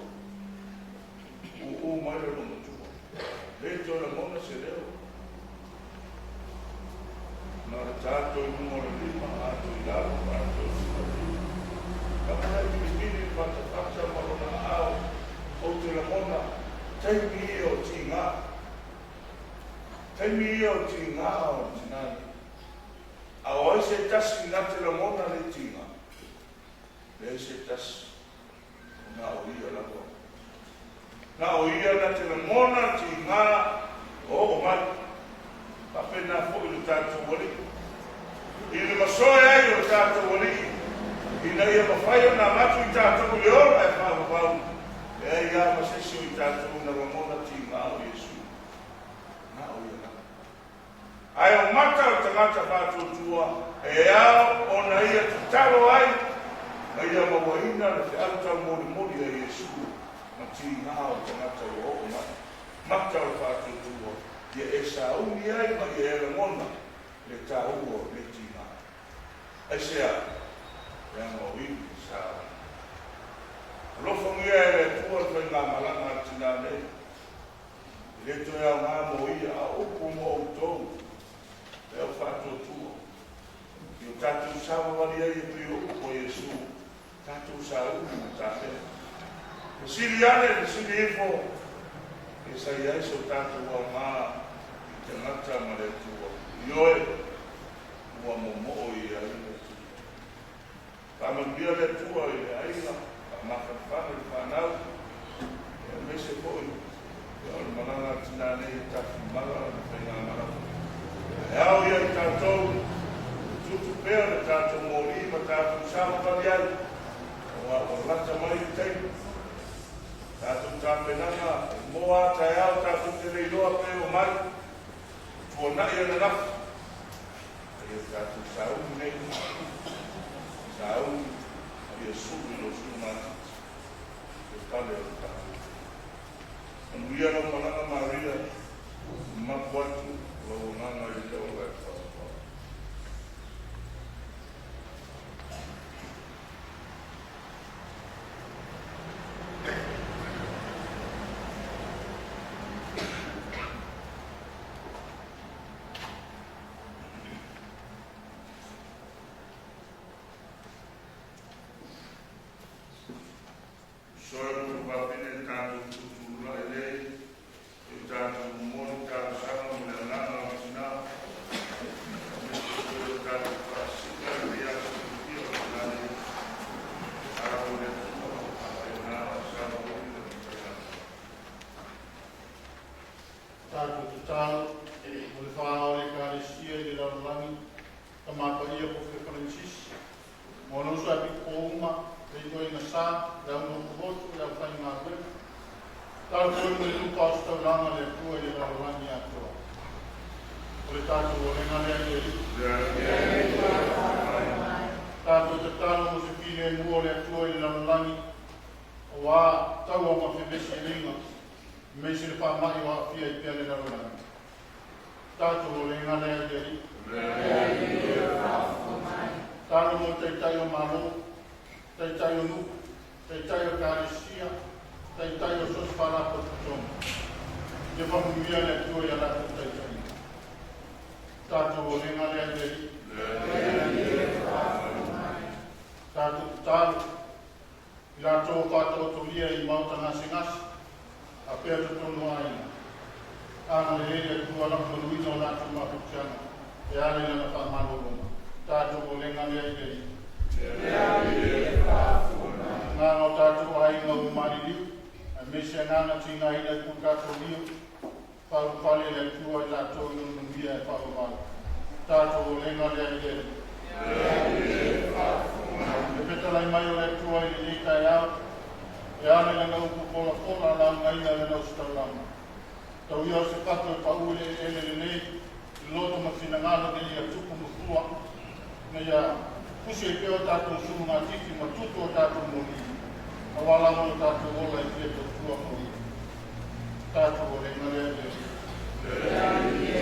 Ū mai le loomatua. Le toe lagona se leo. Na o le tato i luga o le lima, ato i lalo, ato i luga o le lima. Lagona e vilivili le fatafata ma lona aao. Ou te lagona, taimi ia o tiga. Taimi ia o tiga o le tina nei. A o ai se tasi na te lagona le tiga? Leai se tasi. Na o ia lava. Na o ia na te lagona tiga o oo mai. Faapena foi lo tatou Alii. I le masoe ai o lo tatou Alii, ina ia mafai ona avatu i tatou i le ola e faavavau, leai lava ma se isi o i tatou na lagona tiga o Iesu. Na o ia lava. Ae o mata o le tagata faatuatua e ao ona ia tatalo ai ma ia mauaina le feau taumolimoli a Iesu ma tiga o le tagata ua oo mai. Mata o le faatuatua ia e sauni ai ma ia e lagona le taua o lenei tiga. Aisea? Leaga o ivi na sauni. Alofagia e le Atua le faigamalaga a le tinā nei. E le toe aoga mo ia, a o upu mo outou, le au faatuatua. I o tatou savavali ai e pei o upu a Iesu, tatou sauni ma tapena. Fesili ane, fesili ifo, pe sa i ai so tatou aoga i tagata ma le Atua. Ioe, ua momoo ia ai le Atua. Faamanuia le Atua i le aiga, faamafanafana i le fanau, aemaise foi o le malaga a le tinā nei e Tafaigimala lana faigamalaga. Ae ao ia i tatou, e tutu pea le tatou moli ma tatou savavali ai, aua ua lata mai le taimi. Tatou tapenaga e moa a taeao tatou te le iloa pe oo mai, ua tuanai ananafi. A ia tatou sauni nei, sauni ma ia sulu i lou sulugatiti le pale o le tatou. Manuia lau malaga Maria, mapu atu lau agaga i le ola e whaapaa. Soe o vavine tatou tutulai nei, e tatou momoli talosaga mo le agaga o tinā, aemaise foi o tatou faasisina i le aso fiafia o tinā nei. Tatalo i le Atua faapena ona savavali lana faigamalaga. Tatou tatalo mo le fa'aao o le Ekalesia i le lalolagi, Tama Paia Pope Parenisisi, ma ona uso ae pito uma, le itoaiga sa, le au nofohotu, le aufaigaluega. Tatalo foi mo le lupa o se taulaga a le Atua i le lalolagi atoa. O le tatou olega lea i le Alii. Tatou tatalo mo se filemu o le Atua i le lalolagi, auā taua ma fevesiaiga, aemaise le faama'i o aafia ai pea le lalolagi. Tatou olega lea i le Alii. Tatalo mo taitai o Malo, taitai o nuu, taitai o Ekalesia, taitai o so o se faalapotopotoga. Ia faamanuia le Atua i a latou taitaiga. Tatou olega lea i le Alii. Tatou tatalo i latou o faataotolia i maota gasegase, faapea totonu o aiga. Agalelei le Atua laumanuina o latou mafatiaga e ala i lana faamalologa. Tatou olega lea i le Alii. Agaga o tatou aiga ua maliliu, aemaise agaga tigaina i purukatolio, faaulufale le Atua i latou i lona manuia e faavavau. Tatou olega lea i le Alii. Le fetalai mai o le Atua i lenei taeao, e ala i lana upu folafola laugaina lana ositaulaga. Tau ia o se fatu e paʻu i le eleele lelei, i loto ma finagalo ina ia tupu ma fua, ina ia fusi ai pea o tatou sulugatiti ma tutu o tatou moli, auā lava lo tatou ola e fia tautua mo ia. Tatou olega lea i le Alii.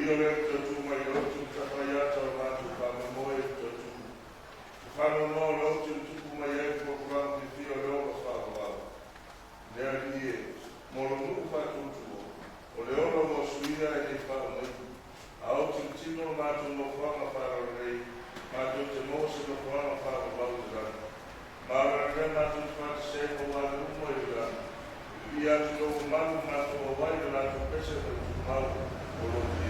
Ia le tatu mai o tu tapaiata o mātou whamanoi e tatu. Te whanonoa le o te tupu mai ai kua kuranga te whia le ola whaawau. Le ali e, mō lo nuu whātūtua, o le ola mo suia e nei whao nei. A o te tino mātou no whanga whārarei, mātou te mō se no whanga whaawau i rana. Māra rea mātou te whāte se o wā umo i rana. I atu lo malu mātou o wai le lātou pese o tu mau o lo te.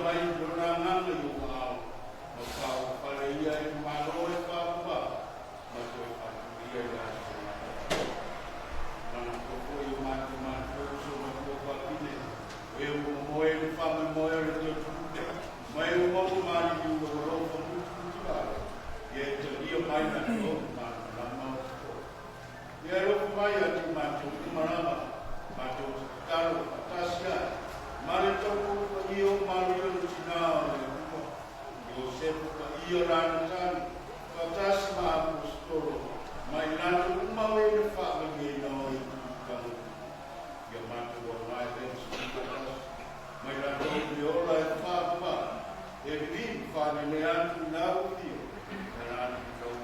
mai lona agaga i ou aao, ma faaulufale ia i le Malo e faavavau, ma toe faatuia i le aso gafatia. Manatua foi o matou matua ma si o matou fafine, o e ua momoe i le faamoemoe o le toe tulupe, ma e ua maua maliliu i lou alofa mutimutivale, ia e talia mai latou i le malamalama o totonu. Ia e alofa mai ia te matou uma lava, matou te tatalo faatasi ai ma le taupou paia o Maria le Tina o le Atua, Iosefa paia lana tane, faatasi ma Aposetolo, ma i latou uma o e na faamalieina oe i tulaga uma. Ia matou aoga e lea faatasi ma i latou i le ola e faavavau, e vivii ma faalele atu i lau afio i ala atu i lou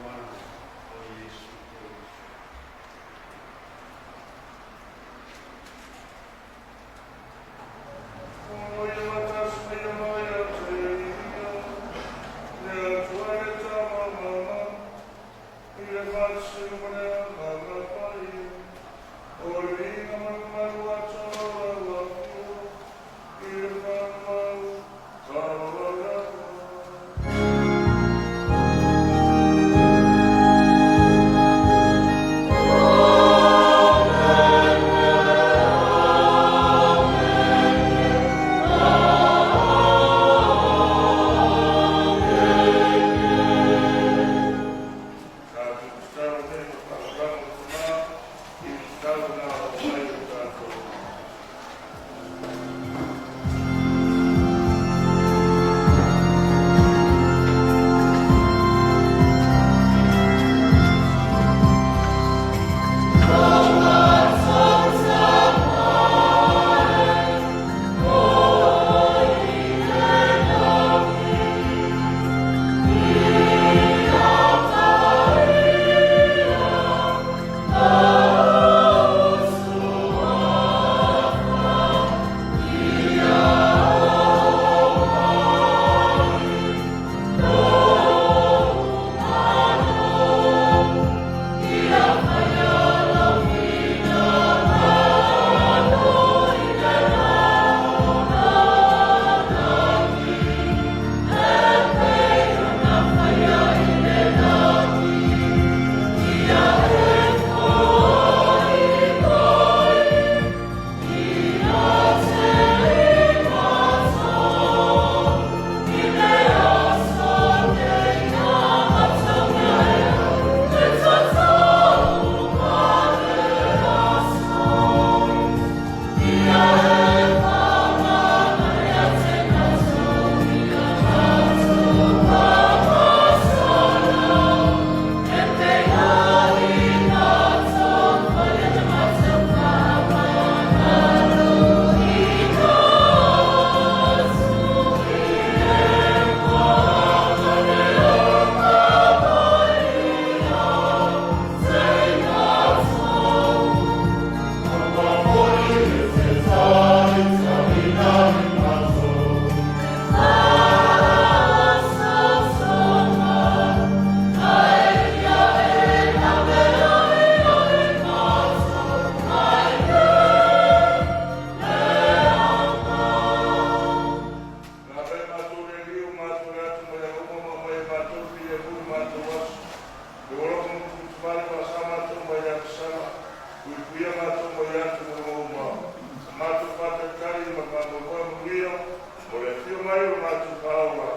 Alo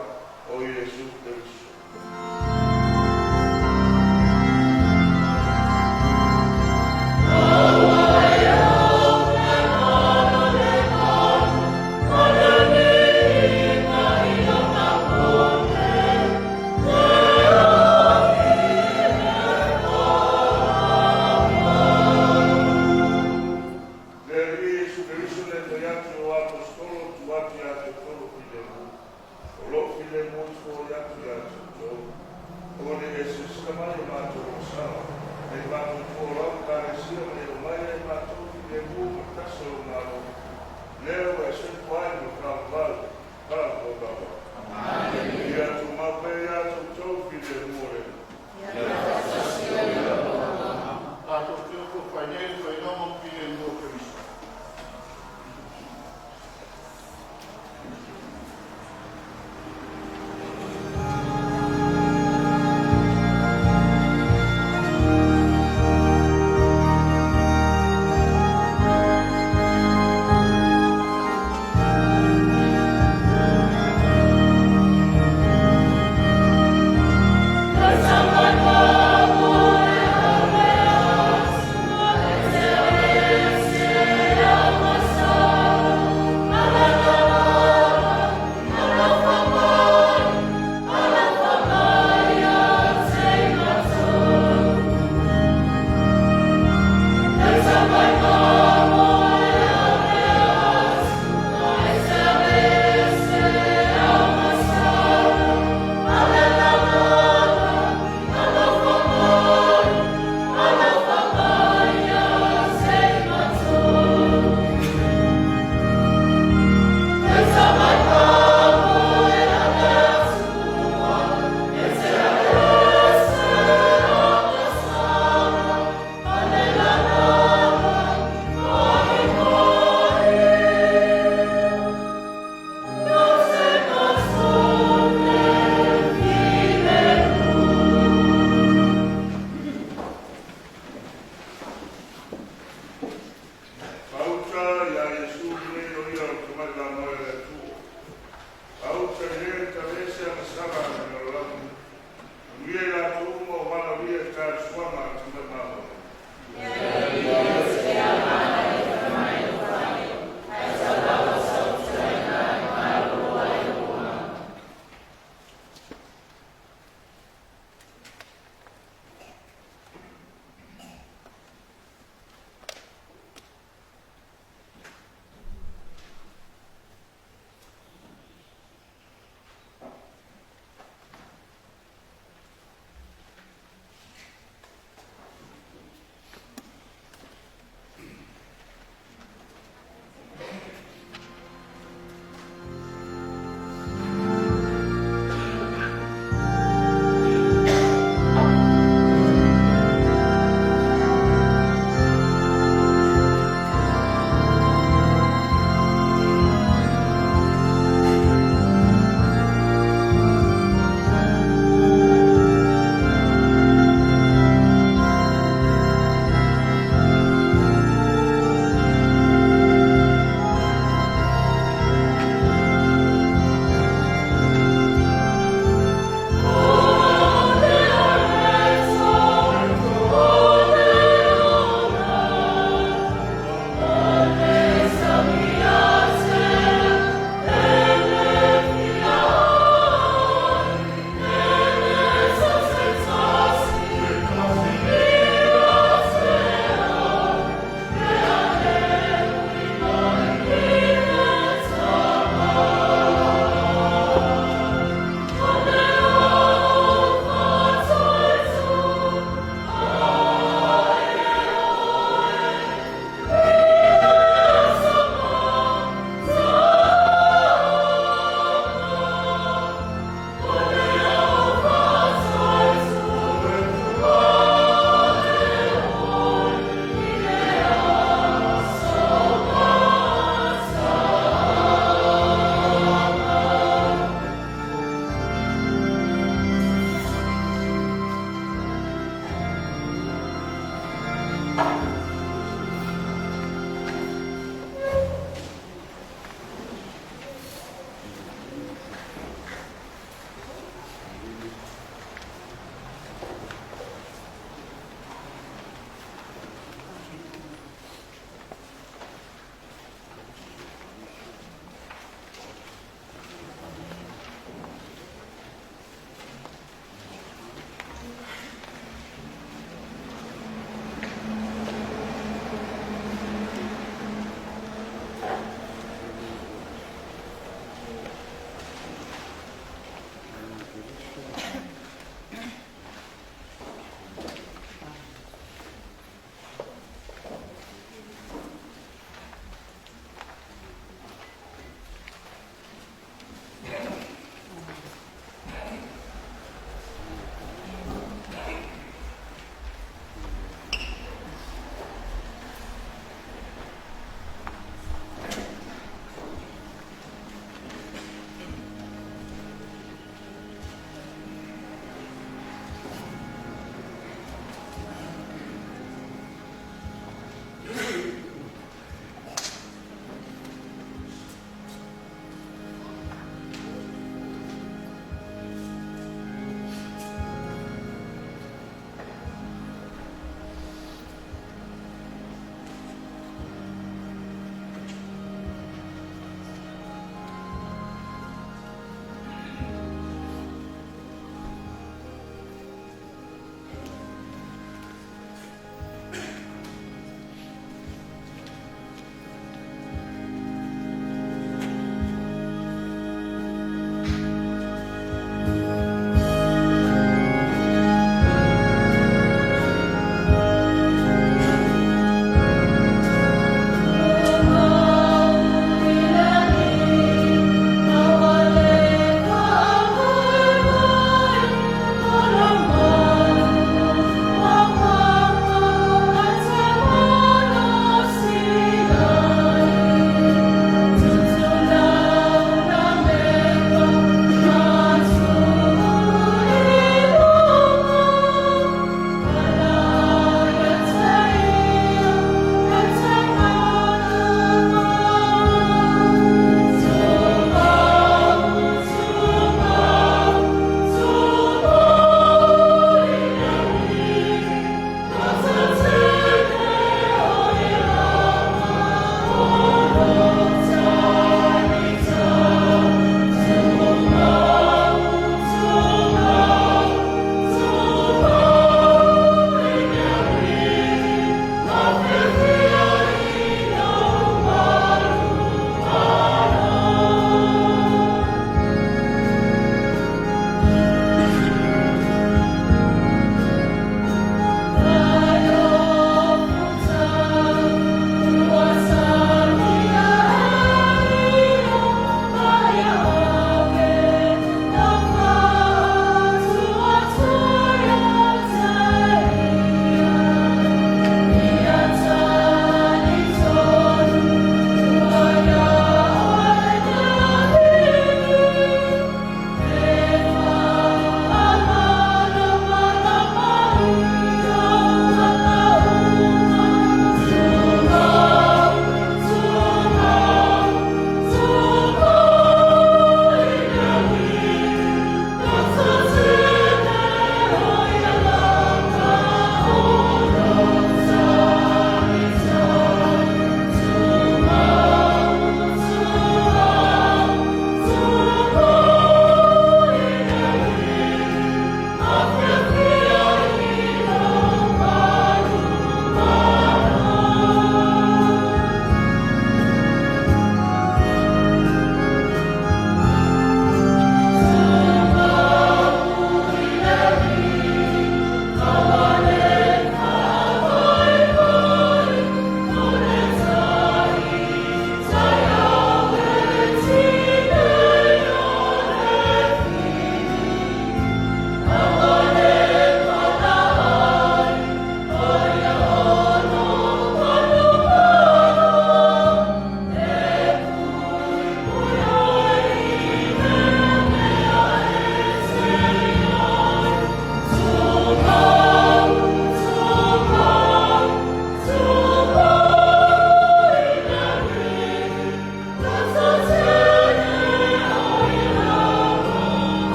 o Iesu Keriso. O lo filemu i fo ia tu ia tu.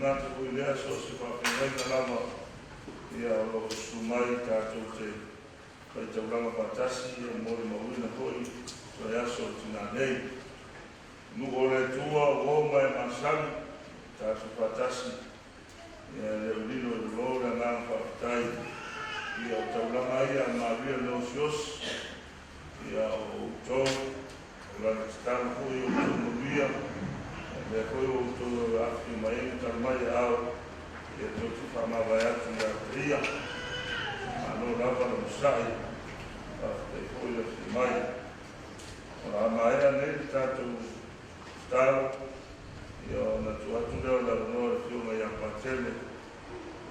gata foi i le aso o se faafeagaiga lava, ia, o lo o susu mai tatou te faitaulaga faatasi, ia molimauina foi toe aso o tinā nei. Nuu o le Atua ua oo ma e masani, tatou faatasi, ia e le o lilo i lalo le agaga faafetai, ia o taulaga ia a Maria le osiosi, ia o outou, o lana tatalo foi o outou manuia, ia lea foi ua outou afifio mai ai ma tali mai aao, ia tou te faamavae atu ia te ia. Malo lava le onosai, faafetai foi le afio mai. O le a maea nei le tatou tatalo, ia ona tuu atu lea o le avanoa i le Afioga ia Patele,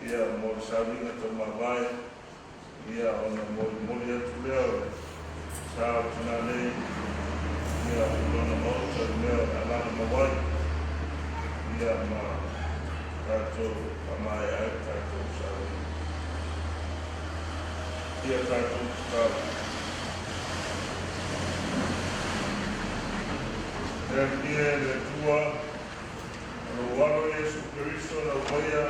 ia mo le sauniga taumavae, ia ona molimoli atu lea o le sa o tinā nei, ia i lona maota i mea o le a lagomau ai, ia ma tatou faamaea ai le tatou sauniga. Ia tatou tatalo. Le Alii e, le Atua, o lou Alo Iesu Keriso na aumaia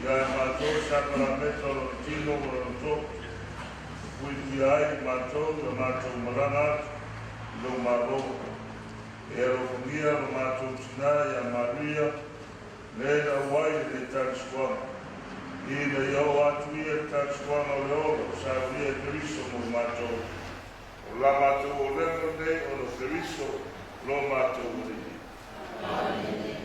ia e matou le sakalameta o lona tino ma lona toto, e puipuia ai i matou i la matou malaga atu i lou Malo. E alofagia lo matou tinā ia Maria, le na auai i le talisuaga, ina ia oo atu ia i le talisuaga o le ola ua saunia e Keriso mo matou. O la matou olega lenei ona o Keriso lo matou Alii. Amene.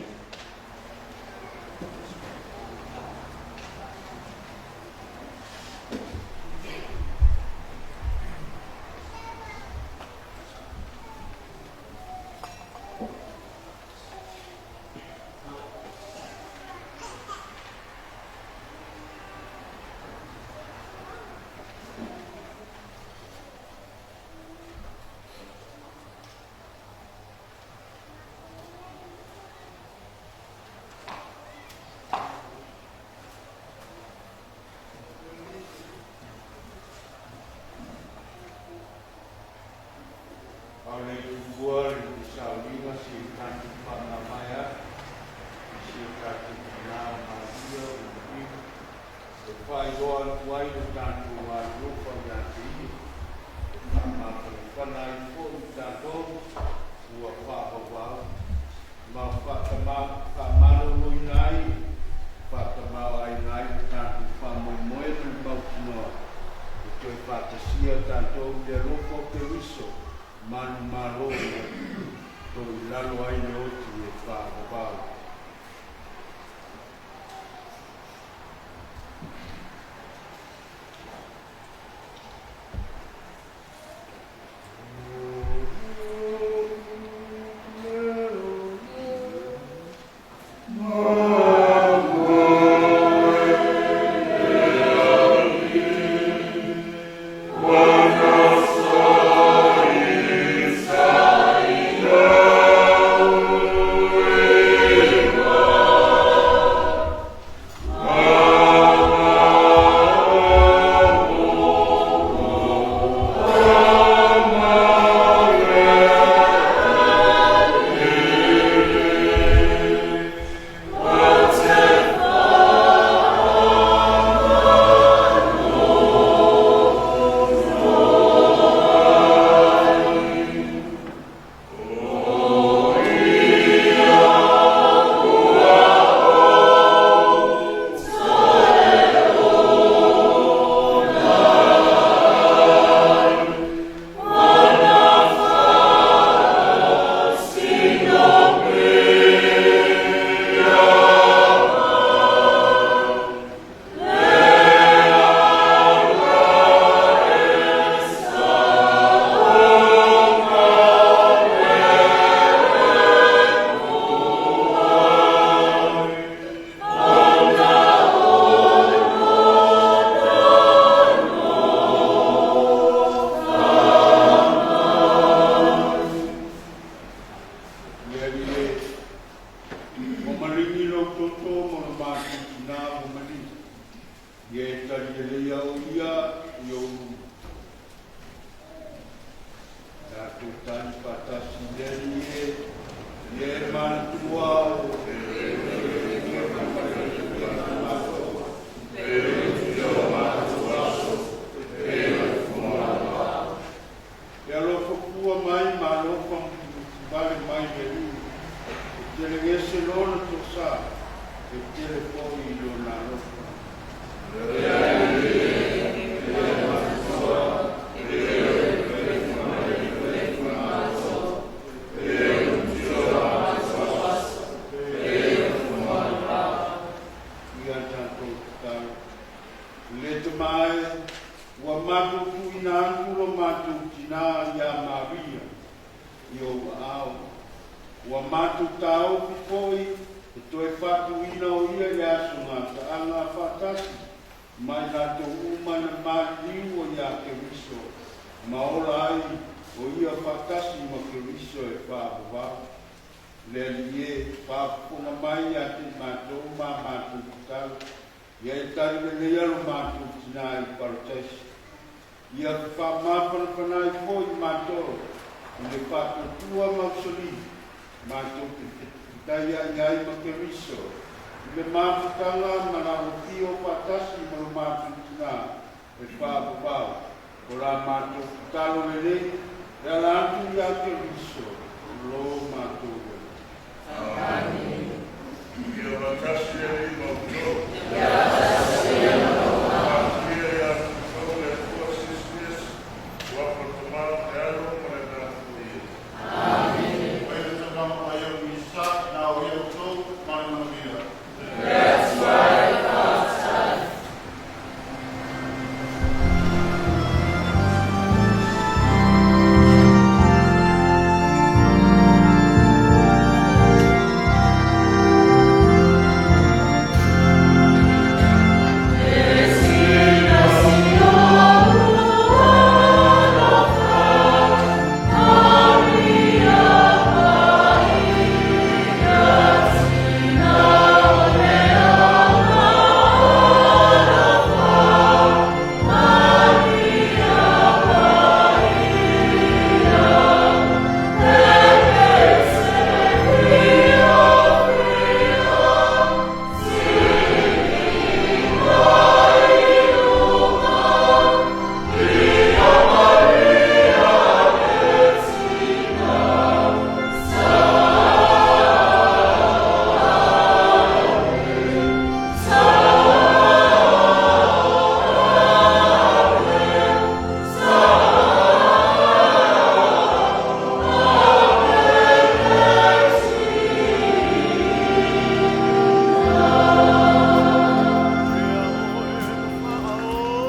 A o le tuua i le sauniga se i tatou faamavae atu i si o tatou tina o Maria o le Maria e faailoa atu ai lo tatou alolofa ia te ia, e faamafanafana ai foi i tatou ua faavauvau ma faamaloloina ai, faatamaoaiga ai lo tatou faamoemoe ma le mautinoa e toe faatasia tatou i le alofa o Keriso manumalo ua toilalo ai le oti e faavavau. Le Alii e, ua maligi lou toto ma lo matou tinā ua maligi, ia e tali lelei au ia i ou luma. Tatou tali faatasi i le Alii e, ia e manatua o tosa, e tele foi i lona alofa. Ia tatou tatalo. Le tamae, ua matou tuuina atu lo matou tinā iā Maria i ou aao. Ua matou taofi foi e toe faatuina o ia i le aso gataaga faatasi ma i latou uma na maliliu o iā Keriso ma ola ai o ia faatasi ma Keriso e faavavau. Le Alii e, faafofoga mai ia te i matou ma a matou tatalo, ia e tali lelei lo matou tinā i Parataiso. Ia faamafanafana ai foi i matou i le faatuatua mausali, matou te fetaiai ai ma Keriso i le mafutaga ma la afio faatasi ma lo matou tinā e faavavau. O la matou tatalo lenei e ala atu iā Keriso lo matou Alii. Ia faatasi le Alii ma outou. Faamanuia ia te outou le Atua Silisili Ese, ua Afa le Tama ma le Alo ma le Agaga Paia. Mai le taumaga mai au i sa, na o ia outou ma le manuia. Ea oe na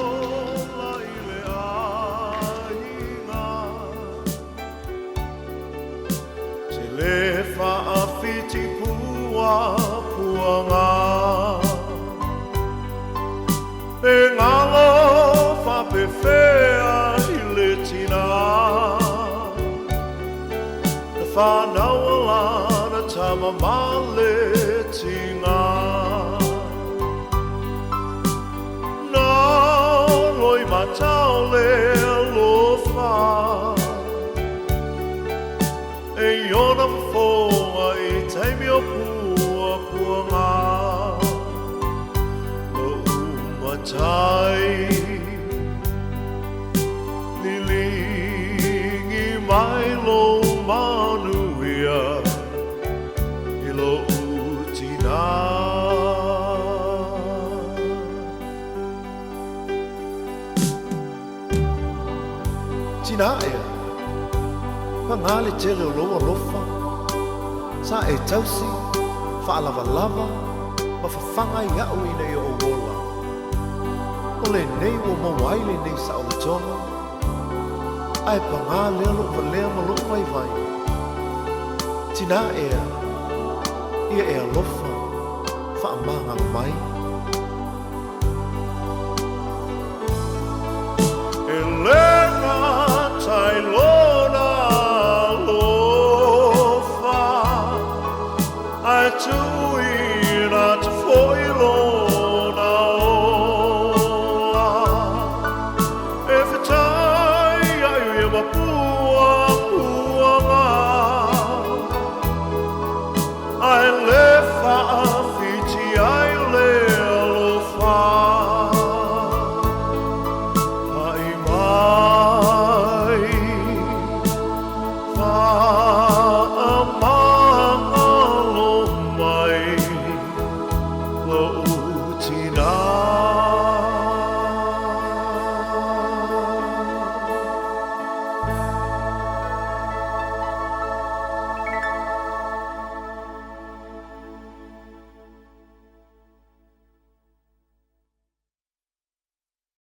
faaola i le aiga, se lē faafitipua puaga, pe galo faapefea i le tinā, na fanau lana tama ma le tiga. Na loi matau le alofa e iona fofoga i taimi o puapuaga. Lo'u matai liligi mai lou manuia i lo'u tinā. Tinā ea, pagā le tele o lou alofa, sa e tausi, faalavalava, ma fafaga ai a'u ina ia ou ola. O lenei ua maua ai lenei saolotoga, ae pagā lea lo'u valea ma lo'u vaivai. Tinā ea, ia e alofa, faamagalo mai. E le gata i lona alofa, ae tuuina atu foi lona